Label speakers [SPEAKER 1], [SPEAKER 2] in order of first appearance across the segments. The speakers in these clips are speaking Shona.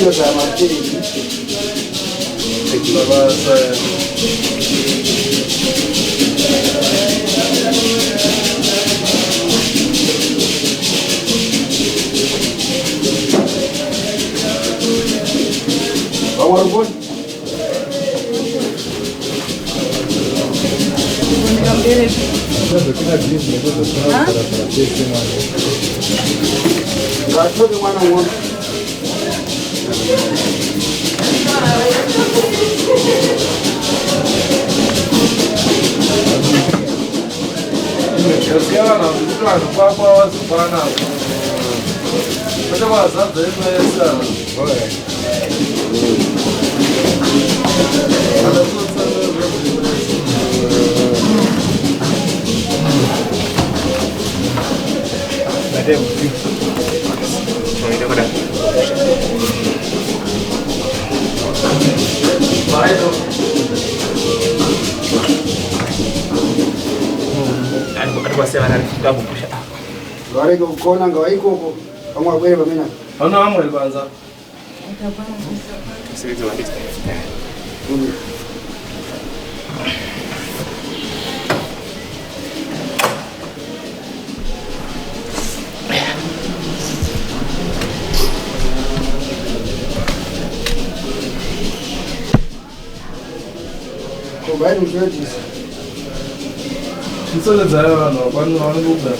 [SPEAKER 1] Ndozvamaperi.
[SPEAKER 2] Mabasa.
[SPEAKER 1] Vamwe vari kuona? Ngatore mwana mwana.
[SPEAKER 2] Yasiyana kuti vanhu kwakwa wazokwana. Kwete wazadza imwe yese.
[SPEAKER 1] Varege kukona ngavaikoko vamwe vabwere pamena.
[SPEAKER 2] Vana vamwe kwanza.
[SPEAKER 1] Kobai muchoitisa.
[SPEAKER 2] Titsoledzayo vanhu vakwani vanenge kugara.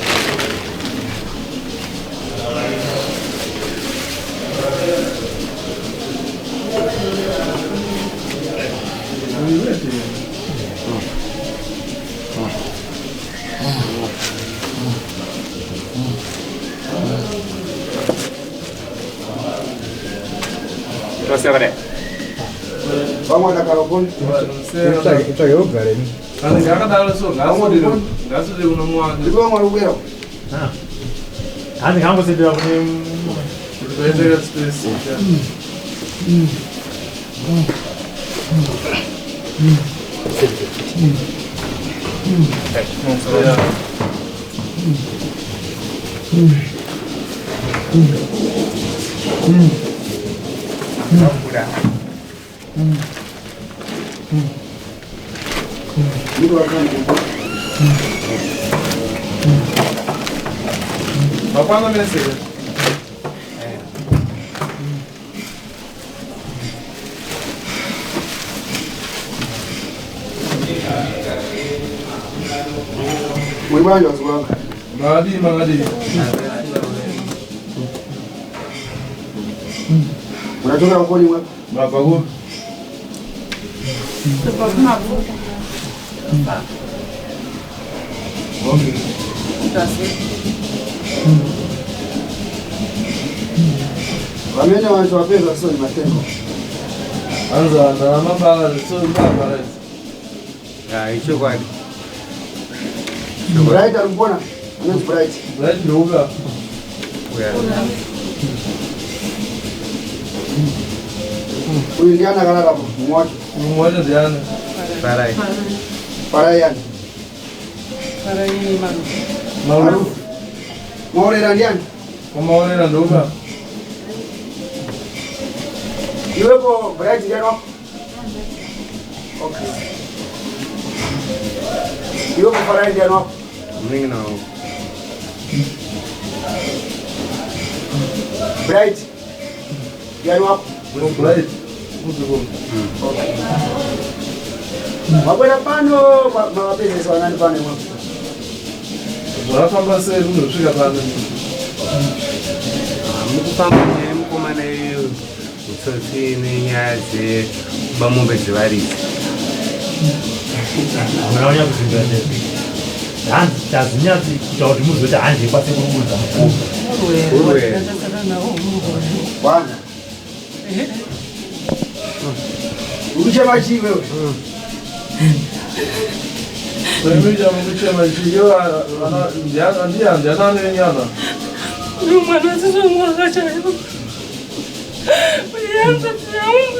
[SPEAKER 1] Vamwe vakagara kukona.
[SPEAKER 3] Tsvage ugare
[SPEAKER 2] Anenge akadaro so ngasudire kuno mwake.
[SPEAKER 1] Ndipo vamwe vari kukwira.
[SPEAKER 4] Hanzi ngangosendera kune
[SPEAKER 2] Kuti paiteka space. Yeah.
[SPEAKER 1] Ndipo vakagara kukona.
[SPEAKER 2] Mapanga mese.
[SPEAKER 1] Muri bwanji wazwanga.
[SPEAKER 2] Makadii makadii.
[SPEAKER 1] Unatoka kukoni mwa.
[SPEAKER 2] Mabva kupi? Okay.
[SPEAKER 1] Vamene vantu vapedza so ni matengo.
[SPEAKER 2] Anza ndamabala so ndamabala.
[SPEAKER 3] Ichokwadi.
[SPEAKER 1] Bright ari kupona. Anonzi Bright.
[SPEAKER 2] Right ndoka.
[SPEAKER 1] Uyu ndiani akararapo mumwe wacho.
[SPEAKER 2] Mumwe wacho ndiani?
[SPEAKER 3] Farai.
[SPEAKER 1] Farai yani.
[SPEAKER 2] Marufu.
[SPEAKER 1] Maorera ndiani?
[SPEAKER 2] Kumaonera ndoka.
[SPEAKER 1] Iwepo Bright ndiani wako? Okay. Iwepo Farai ndiani wako?
[SPEAKER 3] Munin'ina wangu.
[SPEAKER 1] Bright. Ndiani wako?
[SPEAKER 2] Right. Muzukuru.
[SPEAKER 1] Mabwera pano mapezesa vanani pano imwe.
[SPEAKER 2] Zvakafamba sei kundosvika pano?
[SPEAKER 3] Mukufamba nemukomana iyoyo utsotsi nenyaya dzekuba mombe dzevaridzi.
[SPEAKER 4] Hamuna kunya kuzvimbira chepi. Hanzi tazinyatsi kuita kuti muzoti hanzi kwasekurumudza mukuru.
[SPEAKER 3] Urwere.
[SPEAKER 1] Bwana. Ukuchema chii wewe?
[SPEAKER 2] Zvekuita mukuchema chiyo ndiani ndiani nenyana?
[SPEAKER 5] Mwana wangu akachaiwa. Uyanza yangu.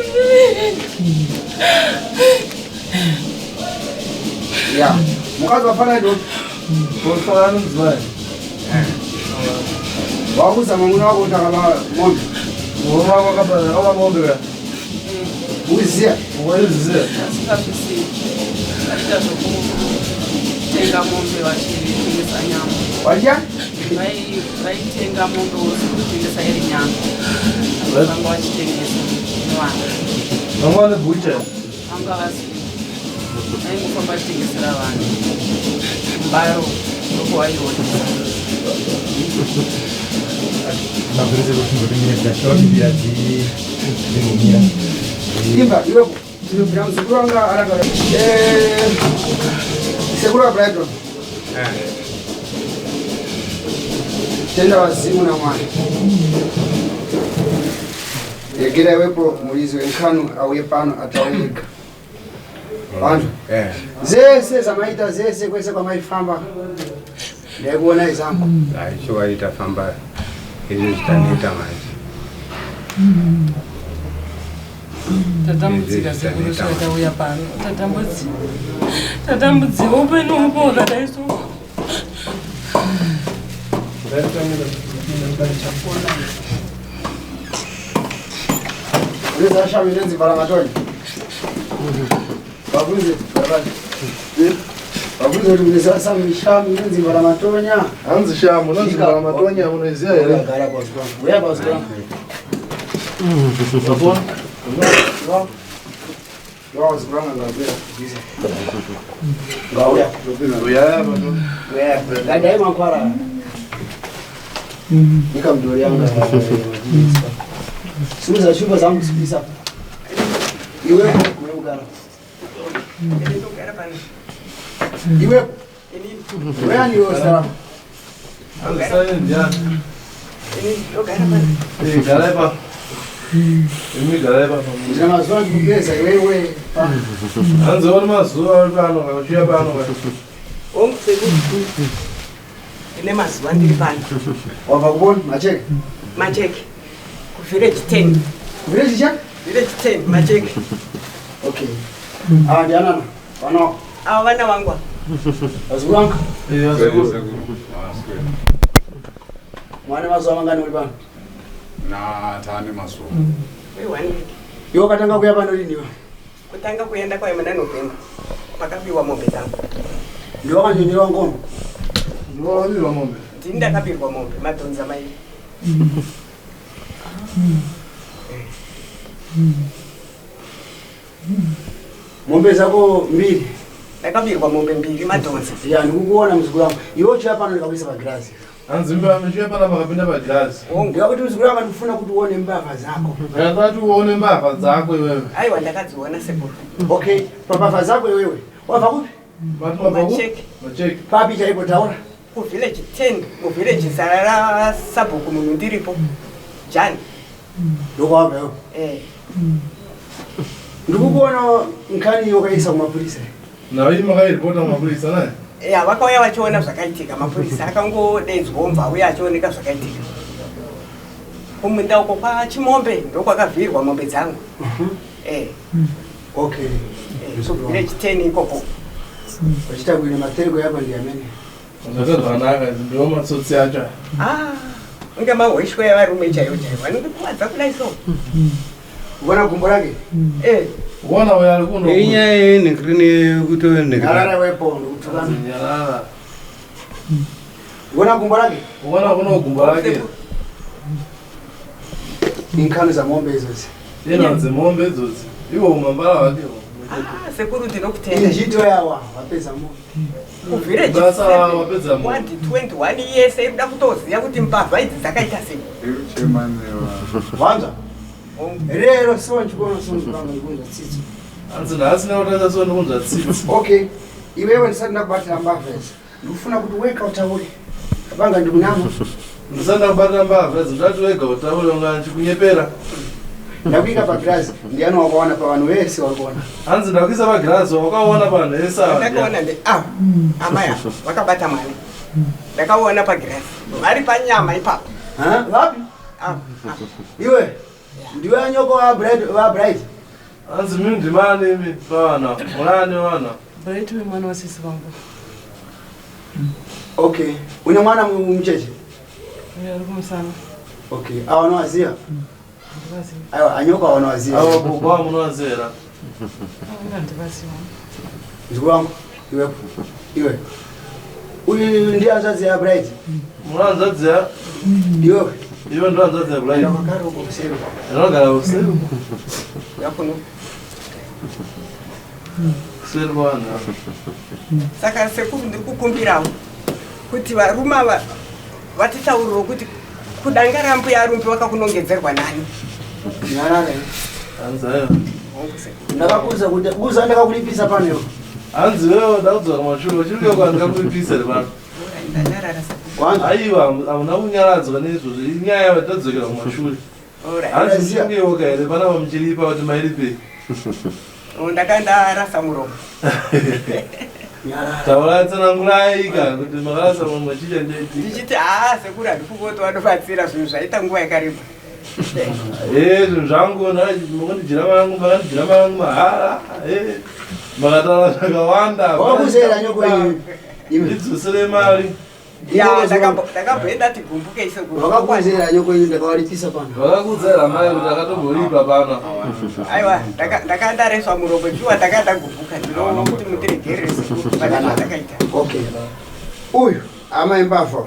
[SPEAKER 1] Ya. Mukadzi wafanana ndo.
[SPEAKER 2] Kufanana mudzimai.
[SPEAKER 1] Wakuza mwamuna wako kuti akaba mombe.
[SPEAKER 2] Murume wako akaba mombe ka?
[SPEAKER 1] Uziya.
[SPEAKER 2] Waiziya.
[SPEAKER 5] Asingazvisiyi. Vachiita zvokutenga mombe vachitengesa nyama.
[SPEAKER 1] Wacha?
[SPEAKER 5] Vaitenga mombe vozotengesa iri nyama. Vanga vachitengesa nevana.
[SPEAKER 2] Vanga vane bhucha.
[SPEAKER 5] Vanga vasina. Vaingofamba vachitengesera vanhu. Mbaro ndokwavaionesa.
[SPEAKER 1] Imba iwepo. Tinobvira muzukuru wanga arakara. Sekuru wa Brighton. Tenda wazimu na mwana. Regera iwepo muridzi wenkanu auye pano ataurika. Vantu. Zese zamaita zese kwese kwamaifamba. Ndaikuona izangu.
[SPEAKER 3] Hayi chokwadi tafamba izvo zvitaneta manje.
[SPEAKER 5] Tatambudzika sekuru tauya pano. Tatambudzika. Tatambudzika upenyu hupo hwakadai so.
[SPEAKER 1] Unoziva shamu inonzi Bharamatonya? Vabvunze, vabvunze. Vabvunze kuti unoziva shamu inonzi Bharamatonya?
[SPEAKER 2] Hanzi shamu inonzi Bharamatonya unoiziva here?
[SPEAKER 1] Gara pazwi pangu. Uya pazwi pangu.
[SPEAKER 2] Wapona?
[SPEAKER 1] Ngauya.
[SPEAKER 2] Uya pano.
[SPEAKER 1] Ngadai makwara. Nika mdori yanga. Simudza shumba zangu sipisa. Iwe unogara. Iwe. Wewe ni wewe.
[SPEAKER 2] Hanzi saini ndiani? Eh, garai pa. Imi garai pa.
[SPEAKER 1] Ndina mazuva ndikugeza iwewe.
[SPEAKER 2] Hanzi uri mazuva uri pano kana uchiuya pano ka.
[SPEAKER 6] Hongu sekuru. Ndine mazuva ndiri pano.
[SPEAKER 1] Wabva kubona macheke.
[SPEAKER 6] Macheke. Kuvillage 10.
[SPEAKER 1] Village cha?
[SPEAKER 6] Village 10 Macheke.
[SPEAKER 1] Okay. Ah, ndianana. Vano.
[SPEAKER 6] Ava vana vangu ava.
[SPEAKER 1] Vazukuru vangu.
[SPEAKER 2] Eh, vazukuru.
[SPEAKER 1] Mwana mazuva mangani uri pano?
[SPEAKER 7] Na tane mazuva.
[SPEAKER 6] We one week.
[SPEAKER 1] Iwe wakatanga kuya pano rini iwe?
[SPEAKER 6] Kutanga kuenda kwaiva muna November. Pakabiwa mombe dzangu.
[SPEAKER 1] Ndiwe wakanyonyewa ngoma.
[SPEAKER 2] Ndiwe wakabirwa mombe.
[SPEAKER 6] Ndini ndakabirwa mombe madhonza mairi.
[SPEAKER 1] Mombe dzako mbiri.
[SPEAKER 6] Ndakabirwa mombe mbiri madhonza.
[SPEAKER 1] Ya, ndikukuona muzukuru wangu. Iwe uchiya pano ndikakuisa pagirazi.
[SPEAKER 2] Hanzi mbiwa pana pakapinda pagirazi.
[SPEAKER 6] Hongu.
[SPEAKER 1] Ndikakuti muzukuru wangu ndikufuna kuti uone mbavha dzako.
[SPEAKER 2] Ndakati uone mbavha dzako iwewe.
[SPEAKER 6] Aiwa ndakadziona sekuru.
[SPEAKER 1] Okay, pambavha dzako iwewe. Wabva kupi?
[SPEAKER 2] Vati wabva kupi?
[SPEAKER 6] Macheke.
[SPEAKER 2] Macheke.
[SPEAKER 1] Papi chaipo taura.
[SPEAKER 6] Kuvillage 10 muvillage zara rasabhuku munhu ndiripo. Jani.
[SPEAKER 1] Ndokwawabva iwe.
[SPEAKER 6] Eh.
[SPEAKER 1] Ndikukuona nkhani iyo wakaisa kumapurisa.
[SPEAKER 2] Nawe makairipota kumapurisa naye?
[SPEAKER 6] Ya vakauya vachiona zvakaitika mapurisa akangodaidzwa omva auya achioneka zvakaitika. Kumunda uko kwaChimombe ndokwakavhirwa mombe dzangu. Eh.
[SPEAKER 1] Okay.
[SPEAKER 6] Village 10 ikoko.
[SPEAKER 1] Vachiita kuine matereko yako ndiyamene.
[SPEAKER 2] Zvaka zvakanaka ndiwo matsotsi acho.
[SPEAKER 6] Ah, unge mahweshwe evarume chaivo chaivo vanondikuvadza kudai so.
[SPEAKER 1] Uona gumbo rake?
[SPEAKER 6] Eh.
[SPEAKER 2] Uona uyo ari kuno.
[SPEAKER 3] Inyaya yenhekirini kutonhekera.
[SPEAKER 1] Nyarara wepo ndikutukana.
[SPEAKER 2] Nyarara.
[SPEAKER 1] Uona gumbo rake?
[SPEAKER 2] Uona kuno gumbo rake.
[SPEAKER 1] Inkhani dzamombe idzodzi.
[SPEAKER 2] Ino dzemombe idzodzi. Iwo umambara wake.
[SPEAKER 6] Ah, sekuru ndinokutenda.
[SPEAKER 1] Izvito yawa wapedza mombe.
[SPEAKER 6] Kuvillage
[SPEAKER 2] Basa wapedza mombe.
[SPEAKER 6] 1 21 yese iri kutoziva kuti mbavha idzi dzakaita sei.
[SPEAKER 1] Wanzwa? Rero so ndikuona so ndikanga ndikunzwa tsitsi.
[SPEAKER 2] Hanzi nhasi ndakutadza so ndikunzwa tsitsi.
[SPEAKER 1] Okay. Iwewe ndisati ndakubatira mbavha idzi. Ndikufuna kuti weka utaure. Kabanga ndikunama.
[SPEAKER 2] Ndisati ndakubatira mbavha idzi ndati wega utaure unga ndikunyepera.
[SPEAKER 1] Ndakuika pagirazi ndiani wakaona pavanhu vese vari kuona.
[SPEAKER 2] Hanzi ndakuisa pagirazi wakaona pavanhu vese ava.
[SPEAKER 6] Ndakaona ndi ah amai ava vakabata mwana. Ndakaona pagirazi vari panyama ipapo.
[SPEAKER 1] Ha? Vapi?
[SPEAKER 6] Ah, ah.
[SPEAKER 1] Iwe ndiwe anyoko wa Bright wa Bright.
[SPEAKER 2] Hanzi mimi ndimani imi pavana. Munani vana.
[SPEAKER 5] Bright wemwana wasisi vangu.
[SPEAKER 1] Okay. Une mwana mucheche?
[SPEAKER 5] Uyo ari kumusana.
[SPEAKER 1] Okay. Awa unowaziva? Aiwa, anyoka wanowaziva.
[SPEAKER 2] Ava gogo vamunovaziva.
[SPEAKER 5] Handivaziva.
[SPEAKER 1] Mzukuru wangu, iwe iwe. Uyu ndiye hanzvadzi yaBright.
[SPEAKER 2] Munohanzvadzi ya
[SPEAKER 1] Iwe.
[SPEAKER 2] Iwe ndo hanzvadzi yaBright.
[SPEAKER 1] Ndakagara uko kuseri.
[SPEAKER 2] Ndinogara kuseri.
[SPEAKER 6] Yakuno.
[SPEAKER 2] Kuseri kwavanhu ava.
[SPEAKER 6] Saka sekuru ndiri kukumbirawo kuti varume ava vatitaurirewo kuti kudanga rambuya arumbi wakakunongedzerwa nani.
[SPEAKER 1] Nyarara.
[SPEAKER 2] Hanzi aiwa.
[SPEAKER 6] Hongu sekuru.
[SPEAKER 1] Ndakakuudza kuti uza ndakakulipisa pano iwe.
[SPEAKER 2] Hanzi wewe ndakudzoka kumashure uchiri kuya ndakakulipisa here pano.
[SPEAKER 6] Ndanyarara sekuru.
[SPEAKER 1] Wanzwa?
[SPEAKER 2] Aiwa hamuna kunyaradzwa neizvozvo inyaya yatadzokera kumashure.
[SPEAKER 6] Alright.
[SPEAKER 2] Hanzi muchingewoka here panapa muchiripa kuti mairipei.
[SPEAKER 6] Oh, ndakandarasa muromo.
[SPEAKER 1] Nyarara.
[SPEAKER 2] Taurai tsanangurai ka kuti makarasa muromo chicha ndoitika.
[SPEAKER 6] Ndichiti haa sekuru handifungoti vanobatsira zvinhu zvaita nguva yakareba.
[SPEAKER 2] Eh zvinhu zvangu makandijira mangu makandijira mangu mahara eh makataura zvakawanda.
[SPEAKER 1] Wakuzera nyoko iyi. Imi.
[SPEAKER 2] Ndidzosere mari.
[SPEAKER 6] Ya, ndakamboenda tigumbuke sekuru.
[SPEAKER 1] Wakakuzera nyoko iyi ndakawaripisa pano.
[SPEAKER 2] Vakakudzera mai kuti akatomboripa pano.
[SPEAKER 6] Aiwa, ndakandareswa muromo shuwa ndakandagumbuka ndinokuti mutiregerere sekuru pane zvandakaita.
[SPEAKER 1] Okay. Uyu amai mbavha.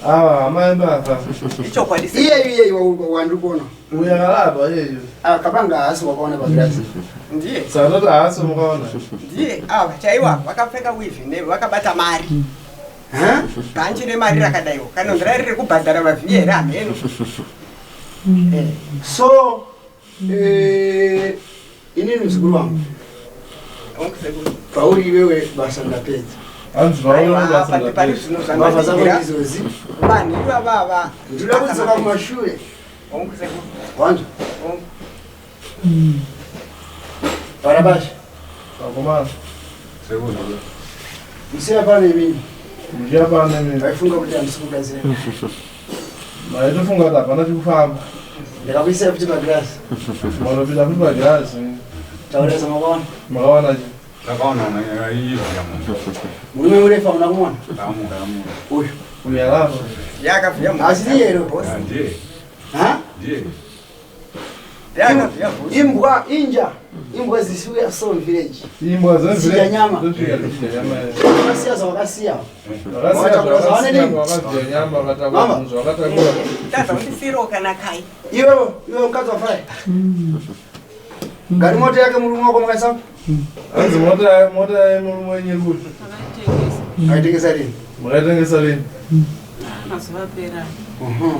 [SPEAKER 2] Ava amai mbavha.
[SPEAKER 6] Ichokwadi sekuru.
[SPEAKER 1] Iyeyu iyeyu wandiri kuona.
[SPEAKER 2] Uyu akalapa iyeyu.
[SPEAKER 1] Ah, Kabanga haasi wakaona pagirazi.
[SPEAKER 6] Ndiye.
[SPEAKER 2] Saka haasi mukaona.
[SPEAKER 6] Ndiye ava chaiwa vakapfeka wivhi ne vakabata mari.
[SPEAKER 1] Ha?
[SPEAKER 6] Bhanji remari rakadaiwo. Kana nzira riri kubhadhara mavhiyi here hameno. Eh,
[SPEAKER 1] So inini muzukuru wangu
[SPEAKER 6] hongu sekuru.
[SPEAKER 1] pauri iwewe basa ndapedza.
[SPEAKER 2] Hanzi
[SPEAKER 6] Aiwa,
[SPEAKER 2] vaona basa
[SPEAKER 6] pari
[SPEAKER 2] ndapedza.
[SPEAKER 6] zvino
[SPEAKER 1] Mbavha dzako
[SPEAKER 6] zvandandigira.
[SPEAKER 1] ndizozi.
[SPEAKER 6] Vanhu ivava
[SPEAKER 1] Ndinoda kudzoka kumashure.
[SPEAKER 6] Hongu sekuru.
[SPEAKER 1] Wanzwa?
[SPEAKER 6] Hongu.
[SPEAKER 1] Barabasha.
[SPEAKER 2] Vakomana.
[SPEAKER 7] Sekuru.
[SPEAKER 1] Musiya pano imini.
[SPEAKER 2] Muchiya pano imini.
[SPEAKER 1] Vaifunga kuti handisi kugadzira.
[SPEAKER 2] Maitofunga kuti hapana chikufamba.
[SPEAKER 1] Ndakakuisai futi pagirazi.
[SPEAKER 2] Manopinda futi pagirazi.
[SPEAKER 1] Taura zamakaona.
[SPEAKER 2] Makaona chi?
[SPEAKER 7] Takaona iivhiya munhu.
[SPEAKER 1] Murume murefu hamuna kumuona?
[SPEAKER 7] Ndamuona.
[SPEAKER 1] Uyu.
[SPEAKER 2] Uyu alapa.
[SPEAKER 6] Yakavhiya munhu.
[SPEAKER 1] Asi ndiye here?
[SPEAKER 6] Boss.
[SPEAKER 7] Ah, Ndiye.
[SPEAKER 1] Ha?
[SPEAKER 7] Ndiye.
[SPEAKER 6] Yakavhiya boss.
[SPEAKER 1] Imbwa inja. Imbwa zisiuya so village.
[SPEAKER 2] Imbwa
[SPEAKER 1] Dzidya nyama.
[SPEAKER 2] Dzosvika dzichidya nyama.
[SPEAKER 1] Vakasiya zvavakasiya.
[SPEAKER 2] Vakasiya
[SPEAKER 1] Vakatakura
[SPEAKER 2] zvavakasiya
[SPEAKER 1] zvavanenge.
[SPEAKER 2] vakadya nyama vakatakura
[SPEAKER 1] Mama.
[SPEAKER 2] zvinhu zvavakatakura.
[SPEAKER 6] Taza kundisiirawo kana kai.
[SPEAKER 1] Iwe iwe mukadzi wafai. Gari mota yake murume wako makaisa?
[SPEAKER 2] Hanzi mota mota yemurume wenyu iri kupi?
[SPEAKER 5] Akaitengesa
[SPEAKER 1] Aitengesa rini?
[SPEAKER 2] Makaitengesa rini?
[SPEAKER 5] mazuva apera.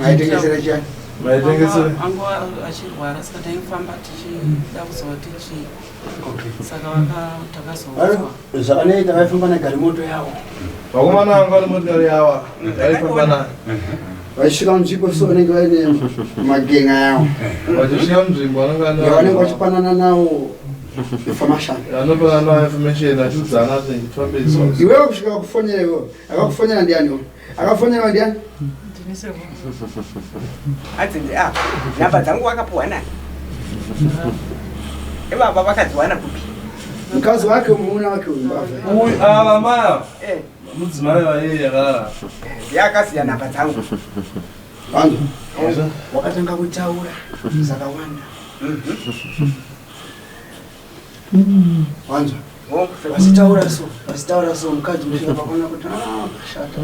[SPEAKER 1] Aitengesera chani?
[SPEAKER 2] Maitengesera.
[SPEAKER 5] Anga achirwara saka taifamba tichida kuzova tichii.
[SPEAKER 1] Okay.
[SPEAKER 5] Saka takazoudzwa.
[SPEAKER 1] Zvakanoita vaifamba negari moto yavo.
[SPEAKER 2] Vakomana vanga vane motikari yava. Vaifamba nayo.
[SPEAKER 1] Vachisvika munzvimbo so vanenge vaine magenga yavo.
[SPEAKER 2] Vachisvika munzvimbo vanenge vane
[SPEAKER 1] Yavanenge vachipanana nawo information.
[SPEAKER 2] Vanopanana information achiudzana kuti tifambe izvozvo.
[SPEAKER 1] Iwewe kusvika kufonera iwewe. Akakufonera ndiani iwe? Akafonera ndiani?
[SPEAKER 5] Ndini sekuru.
[SPEAKER 6] Hanzi ndi ah, nhamba dzangu wakapuwa nani? Ivava vakadziwana kupi?
[SPEAKER 1] Mukadzi wake murume wake uyu mbavha.
[SPEAKER 2] Uyu ava mai ava.
[SPEAKER 6] Eh,
[SPEAKER 2] Mudzimai vaiye yakarara.
[SPEAKER 6] ndiye akasiya nhamba dzangu.
[SPEAKER 1] Vanhu wakatanga kutaura zvakawanda. Wanzwa?
[SPEAKER 6] Hongu sekuru.
[SPEAKER 1] Vasitaura so, vasitaura so mukadzi kusvika pakaona kuti ah kashata.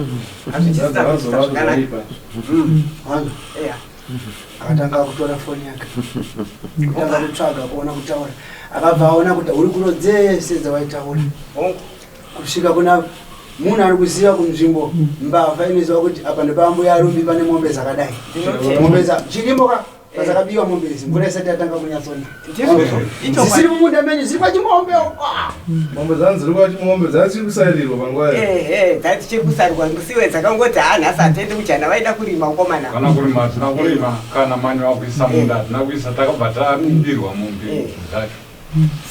[SPEAKER 6] Hazvichisina kuita zvakanaka.
[SPEAKER 1] Wanzwa?
[SPEAKER 6] Eya.
[SPEAKER 1] Akatanga kutora foni yake. Kutanga kutsvaga kuona kutaura. Akabva aona kuti hurukuro dzese dzawaitaura.
[SPEAKER 6] Hongu.
[SPEAKER 1] Kusvika kuna munhu ari kuziva kunzvimbo mbavha inoziva kuti apa ndepambuya arumbi pane mombe dzakadai.
[SPEAKER 6] Ndinotenda.
[SPEAKER 1] Mombe dza chirimbo ka padzakabiwa mombe idzi mvura isati yatanga kunyatsona.
[SPEAKER 6] Ndizvozvo.
[SPEAKER 1] Dzisiri
[SPEAKER 6] Ichokwadi.
[SPEAKER 1] mumunda menyu dziri pachimombe. Ah!
[SPEAKER 2] Mombe dzangu dziri kwachimombe dzachiri kusairirwa panguva iyo.
[SPEAKER 6] Ehe, dzatichiri kusarwa musiwe dzakangoti haa nhasi hatiendi kujana vaida kurima ukomana.
[SPEAKER 7] Kana kurima hatina kurima, kana manyowa kuisa munda hatina kuisa, takabva tabirwa mombe
[SPEAKER 6] Eh.
[SPEAKER 7] dzacho.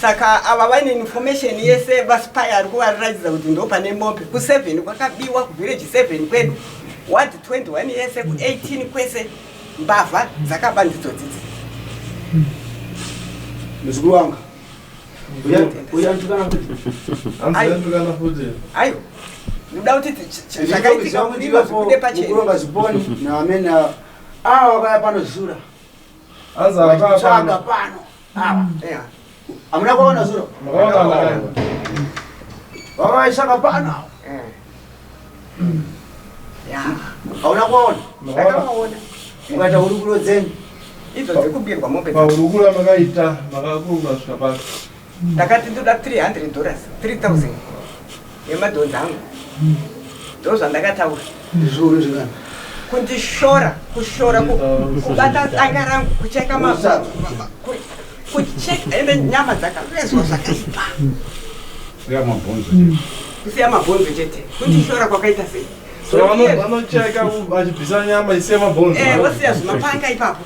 [SPEAKER 6] Saka ava vane information yese vaspy ari kuvaratidza kuti ndo pane mombe ku7 kwakabiwa kuvillage 7 kwedu ward 21 yese ku18 kwese mbavha dzakaba ndidzo dzidzi.
[SPEAKER 1] Muzukuru wangu. Uya nditukana kuti.
[SPEAKER 2] Hanzi
[SPEAKER 6] Ai.
[SPEAKER 2] yanditukana futi.
[SPEAKER 6] Aiwa, ndoda kuti zvakaitika kurima zvibude pachena.
[SPEAKER 1] Mukuronga ziponi naamene ava vakauya pano zura.
[SPEAKER 2] Anzi ava
[SPEAKER 1] Vachitsvaga pano ava. Hamuna kuona zuro? Vanga vachitsvaga pano ava. Hauna kuona?
[SPEAKER 6] Ndakavaona.
[SPEAKER 1] Mukaita hurukuro dzenyu.
[SPEAKER 6] Idzo dzekubirwa mombe.
[SPEAKER 2] Pahurukuro makaita makakurukura kusvika pasi.
[SPEAKER 6] Ndakati ndoda 300 dollars, 3000 yemadhonzi angu. Ndozvandakataura.
[SPEAKER 1] Zviuru zvingani?
[SPEAKER 6] Kundishora, kushora, kubata danga rangu, kucheka ma kucheka ende nyama dzakavezwa zvakaipa.
[SPEAKER 7] Kusiya mabhonzo chete.
[SPEAKER 6] Kusiya mabhonzo chete. Kundishora kwakaita sei?
[SPEAKER 2] So vanocheka vachibvisa nyama isiya mabhonzo.
[SPEAKER 6] Eh, vosiya zvimapanga ipapo.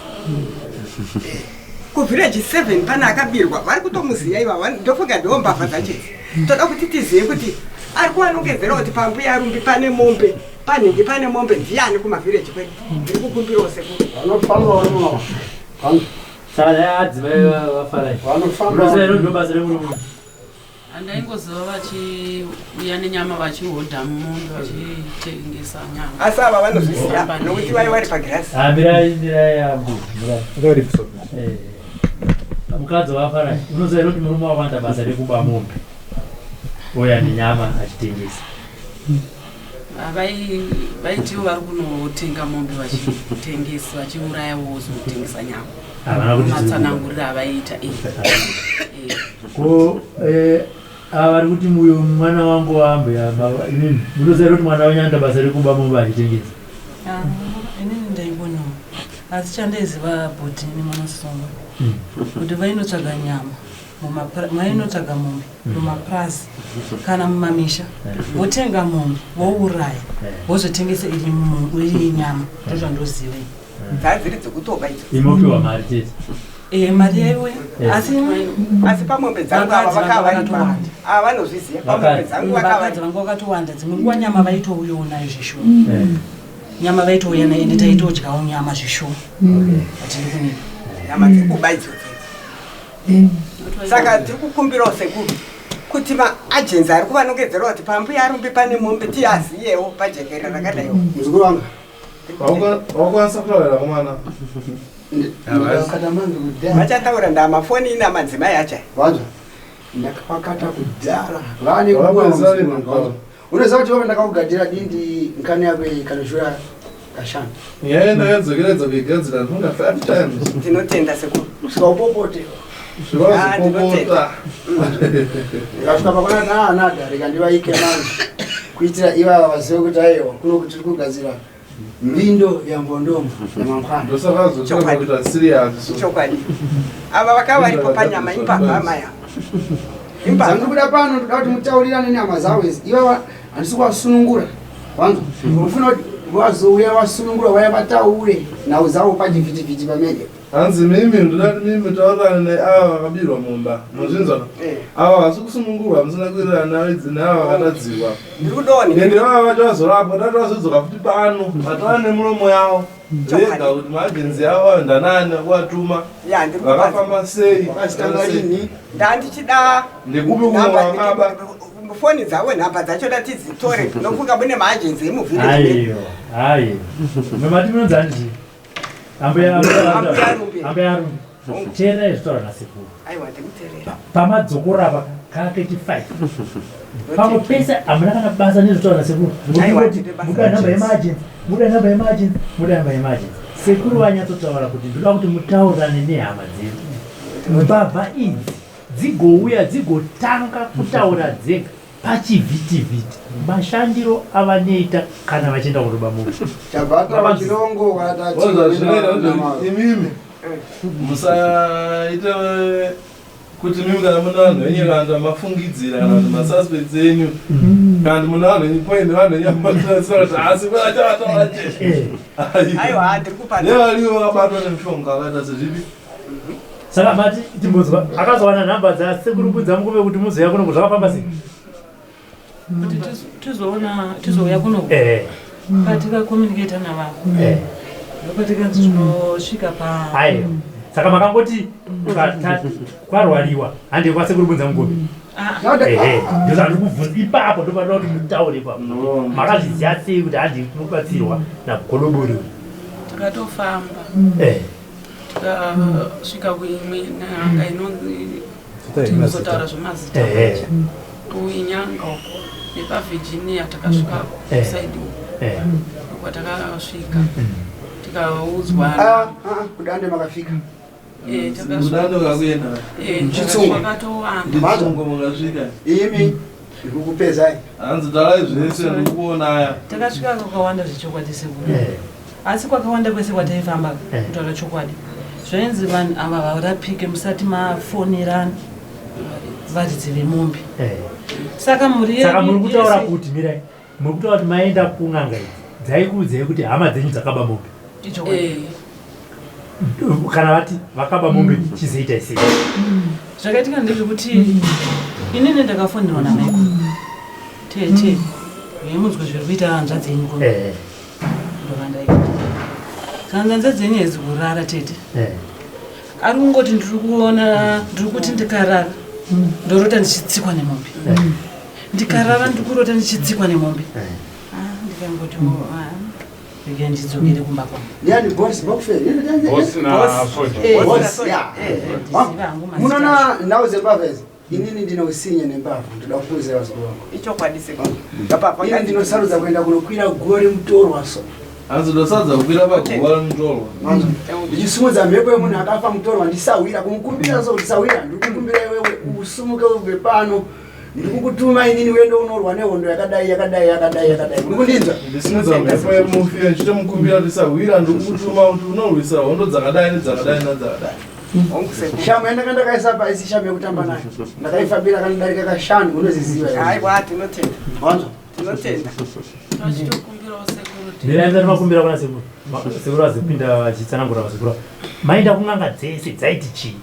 [SPEAKER 6] Kuvillage 7 pane akabirwa vari kutomuziya ivava ndofunga ndiwo mbavha dzacho idzi. Toda kuti tizive kuti ari kuvanongedzera kuti pambuya rumbi pane mombe panhingi pane mombe ndiyani kumavhireji kwedu. Ndiri kukumbirawo sekuru.
[SPEAKER 1] Vanofamba varimo.
[SPEAKER 4] Saka dai adzimai vafara.
[SPEAKER 1] Vanofamba.
[SPEAKER 4] Unoziva ndo basa remurume.
[SPEAKER 5] Handaingozova vachiuya nenyama vachihodha mumombe vachitengesa nyama.
[SPEAKER 6] Asi ava vanozviziva nokuti vai vari pagirasi.
[SPEAKER 4] Ah, mirai mirai yangu. Mirai. Eh. Mukadzi waFarai, unoziva here kuti murume wako anoita basa rekuba mombe. Ouya nenyama achitengesa.
[SPEAKER 5] Ah, Vaitiwo vari kunotenga mombe vachitengesa vachiuraya vozotengesa nyama.
[SPEAKER 4] Havana kuti dziri kuba.
[SPEAKER 5] Matsananguriro avaiita eh. Eh.
[SPEAKER 4] Ko eh ava vari kuti uyu mwana wangu waambuya baba inini munoziva here kuti mwana wenyu anoita basa rekuba mombe achitengesa.
[SPEAKER 5] Ah, inini ndaingonawo asi chandaiziva bhodhini munosungwa kuti vainotsvaga nyama vainotsvaga mombe mumapurazi kana mumamisha votenga mombe vouraya vozotengesa iri nyama ndozvandoziva ini.
[SPEAKER 6] Dzadziri dzekutoba idzo.
[SPEAKER 4] Imopiwa mari chete.
[SPEAKER 5] Eh, mari yaiuya
[SPEAKER 4] Eh.
[SPEAKER 5] asi
[SPEAKER 6] Asi pamombe dzangu ava
[SPEAKER 5] Vakadzi vanga
[SPEAKER 6] vakava vari
[SPEAKER 5] vakatowanda.
[SPEAKER 6] ava vanozviziva pamombe dzangu vakava
[SPEAKER 5] Vakadzi vanga vakatowanda dzimwe nguva nyama vaitouyawo nayo zveshuwa.
[SPEAKER 4] Eh.
[SPEAKER 5] Nyama vaitouya nayo ende taitodyawo nyama zveshuwa. Hatidi kunyepa.
[SPEAKER 6] Nyama dzekuba idzodzo. Saka tiri kukumbirawo sekuru kuti maajenzi ari kuvanongedzera kuti pambuya arumbi pane mombe tiaziyewo pajekerere rakadaiwo.
[SPEAKER 1] Muzukuru wangu.
[SPEAKER 2] Wakwanisa kutaura komana.
[SPEAKER 6] Vachataura ndamafoni ina madzimai acha.
[SPEAKER 1] Vanzwa. Ndakapakata kudhara. Vane
[SPEAKER 2] Vapedzisa
[SPEAKER 1] nguva.
[SPEAKER 2] rini?
[SPEAKER 1] Unoziva kuti vava ndakakugadzira dindi nkani yako iyi kanoshura kashanu.
[SPEAKER 2] Nyaya ndakadzokeredza kuigadzira ndinonga 5 times.
[SPEAKER 6] Ndinotenda sekuru.
[SPEAKER 1] Kusvika upopote.
[SPEAKER 2] Zvikazopopota.
[SPEAKER 1] Ndikasvika pakona naanadha rikandivaike manje kuitira ivava vazive kuti aiwa kuno kuti tiri kugadzira mbindo yambondomo yamangwana.
[SPEAKER 2] Ndosaka zvotoda kuita serious. so.
[SPEAKER 6] Chokwadi. Ava vakava varipo panyama imbavha amai ava.
[SPEAKER 1] Zvandiri kuda pano ndoda kuti mutaurirane nehama dzavo idzi ivava handisi kuvasunungura vanzwa ufuna kuti vazouya vasunungura vaya vataure nhau dzavo pachivhitivhiti pamene.
[SPEAKER 2] Hanzi mimi ndoda kuti mimi taurirane neava vakabirwa mumba. Muzvinzwa? Ava havasi kusunungurwa musina kuwirirana navidzi neava vakatadzirwa.
[SPEAKER 6] Ndiri kudoni.
[SPEAKER 2] Ende vava vacho vazorapwa tati vazodzoka futi pano vatova nemuromo yavo. Vega kuti maagenzi avo ayo ndanani akuvatuma.
[SPEAKER 6] Ya, ndiri
[SPEAKER 2] Vakafamba sei?
[SPEAKER 1] Vakazvitanga rini?
[SPEAKER 6] Ndandichida
[SPEAKER 2] Ndekupi kumwe vakaba?
[SPEAKER 6] foni dzavo nhamba dzacho tidzitore nofunga mune maajenzi emuvhireji.
[SPEAKER 4] Aiwa, aiwa. Mati munonzi ani chii? Ambuya
[SPEAKER 6] Ambuya Rumbi.
[SPEAKER 4] Ambuya Rumbi. Teererai zvitaura nasekuru.
[SPEAKER 6] Aiwa ndikuteerera.
[SPEAKER 4] Pamadzokora apa ka 35. Pamwe pese hamuna kana basa nezvitaura nasekuru.
[SPEAKER 6] Aiwa,
[SPEAKER 4] Mukuti
[SPEAKER 6] tine basa.
[SPEAKER 4] muda namba yemargins, muda namba yemargins, muda namba yemargins. Sekuru vanyatsotaura kuti ndoda kuti mutaurirane nehama dzedu. Mbavha idzi dzigouya dzigotanga kutaura dzega pachivhitivhiti mashandiro avanoita kana vachienda kunoba munhu.
[SPEAKER 1] Chabva taura chirongo kana
[SPEAKER 2] Wazwa zvinoita kuti
[SPEAKER 1] tati
[SPEAKER 2] imimi musaite kuti mimi kana mune vanhu venyu kana mafungidzira kana kuti masuspects enyu kana kuti mune vanhu venyu point vanhu venyu amatasira kuti asi vachavataura chete.
[SPEAKER 6] Aiwa ndiri kupa.
[SPEAKER 2] Nevarivo vakabatwa nemishonga vakaita sezvipi.
[SPEAKER 4] Saka mati timbonzwa akazowana nhamba dzasekuru Budza Mukuve kuti muzoya kuno zvakafamba sei?
[SPEAKER 5] Kuti tizoona tizouya kuno
[SPEAKER 4] Eh.
[SPEAKER 5] patikakomunicata navavo
[SPEAKER 4] Eh.
[SPEAKER 5] ndopatikanzi tinosvika pa
[SPEAKER 4] Aiwa. Saka makangoti kwarwariwa hande kwasekuru Budza Mukuve. Ehe. Ndozvandiri kubvunza ipapo ndopanoda kuti mutaure ipapo. Makazviziva sei kuti handi kunobatsirwa naGodobori uyu?
[SPEAKER 5] Takatofamba
[SPEAKER 4] Eh.
[SPEAKER 5] Tikasvika kuimwe n'anga inonzi kuti kuzotaura zvemazita kuinyanga uko nepavirginia takasvika kusaidi uko kwatakasvika tikaudzwa.
[SPEAKER 1] Ah, ah, kudande makafika?
[SPEAKER 2] Kudande kakuenda.
[SPEAKER 1] Chitsungo.
[SPEAKER 5] Kwakatowanda.
[SPEAKER 2] Nditsungo makasvika.
[SPEAKER 1] Imi ndikukupezai.
[SPEAKER 2] Hanzi tarai zvese ndikuonaya.
[SPEAKER 5] Takasvika kwakawanda zvechokwadi sekuru, asi kwakawanda kwese kwataifamba, kutaura chokwadi, zvainzi vanhu ava varapike musati mafonerana varidzi vemombe. Saka mhuri
[SPEAKER 4] Saka muri
[SPEAKER 5] yedu
[SPEAKER 4] kutaura
[SPEAKER 5] yese-
[SPEAKER 4] kuti, mirai, muri kutaura kuti maenda kun'anga idzi dzaikuudzai kuti hama dzenyu dzakaba mombe?
[SPEAKER 5] Ichokwadi.
[SPEAKER 4] Kana vati vakaba mombe, chizoitai sei?
[SPEAKER 5] Zvakaitika ndezvekuti inini ndakafonerwa namaiko, "Tete, yemunzwe zviri kuita hanzvadzi yenyu kuno." Ndobva ndaita, "Kana hanzvadzi yenyu haizi kurara, tete, ari kungoti ndiri kuona, ndiri kuti ndikarara ndorota ndichitsikwa nemombe, ndikarara ndiri kurota ndichitsikwa nemombe." Ah, ndikangoti, "Oh, ah, rega ndidzokere kumba kwangu."
[SPEAKER 1] Ndiani, boss boxer?
[SPEAKER 7] Boss na Soja.
[SPEAKER 1] Boss, yeah.
[SPEAKER 5] Ndiziva hangu mazita.
[SPEAKER 1] Munoona nhau dzembavha idzi, inini ndine usinye nembavha. Ndoda kukuudzira, vazukuru vangu.
[SPEAKER 6] Ichokwadi sekuru.
[SPEAKER 1] Inini ndinosarudza kuenda kunokwira guva remutorwa so.
[SPEAKER 2] Hanzi ndosadza kukwira paguva remutorwa.
[SPEAKER 1] Ndichisimudza mhepo yemunhu akafa mutorwa, ndisahwira kumukumbira so kuti, "Sahwira, ndikukumbira iwewe usumuke ubve pano. Ndikukutuma inini uende unorwa nehondo yakadai, yakadai, yakadai, yakadai." Muri kundinzwa?
[SPEAKER 2] Ndisimudza mhepo yemufi ndichitomukumbira kuti, "Sahwira, ndikukutuma kuti unorwisa hondo dzakadai nedzakadai nadzakadai."
[SPEAKER 1] Shamu yandanga ndakaisa paisi, shamu yekutamba nayo, ndakaifambira kanodarika kashanu, unoziziva.
[SPEAKER 6] Aiwa, tinotenda.
[SPEAKER 1] Wanzwa?
[SPEAKER 6] Tinotenda.
[SPEAKER 5] Tachitokumbirawo sekuru.
[SPEAKER 4] Mirai, ndati makumbira kuna sekuru. Sekuru vazopinda vachitsanangura. Vazukuru, maenda kun'anga dzese, dzaiti chii?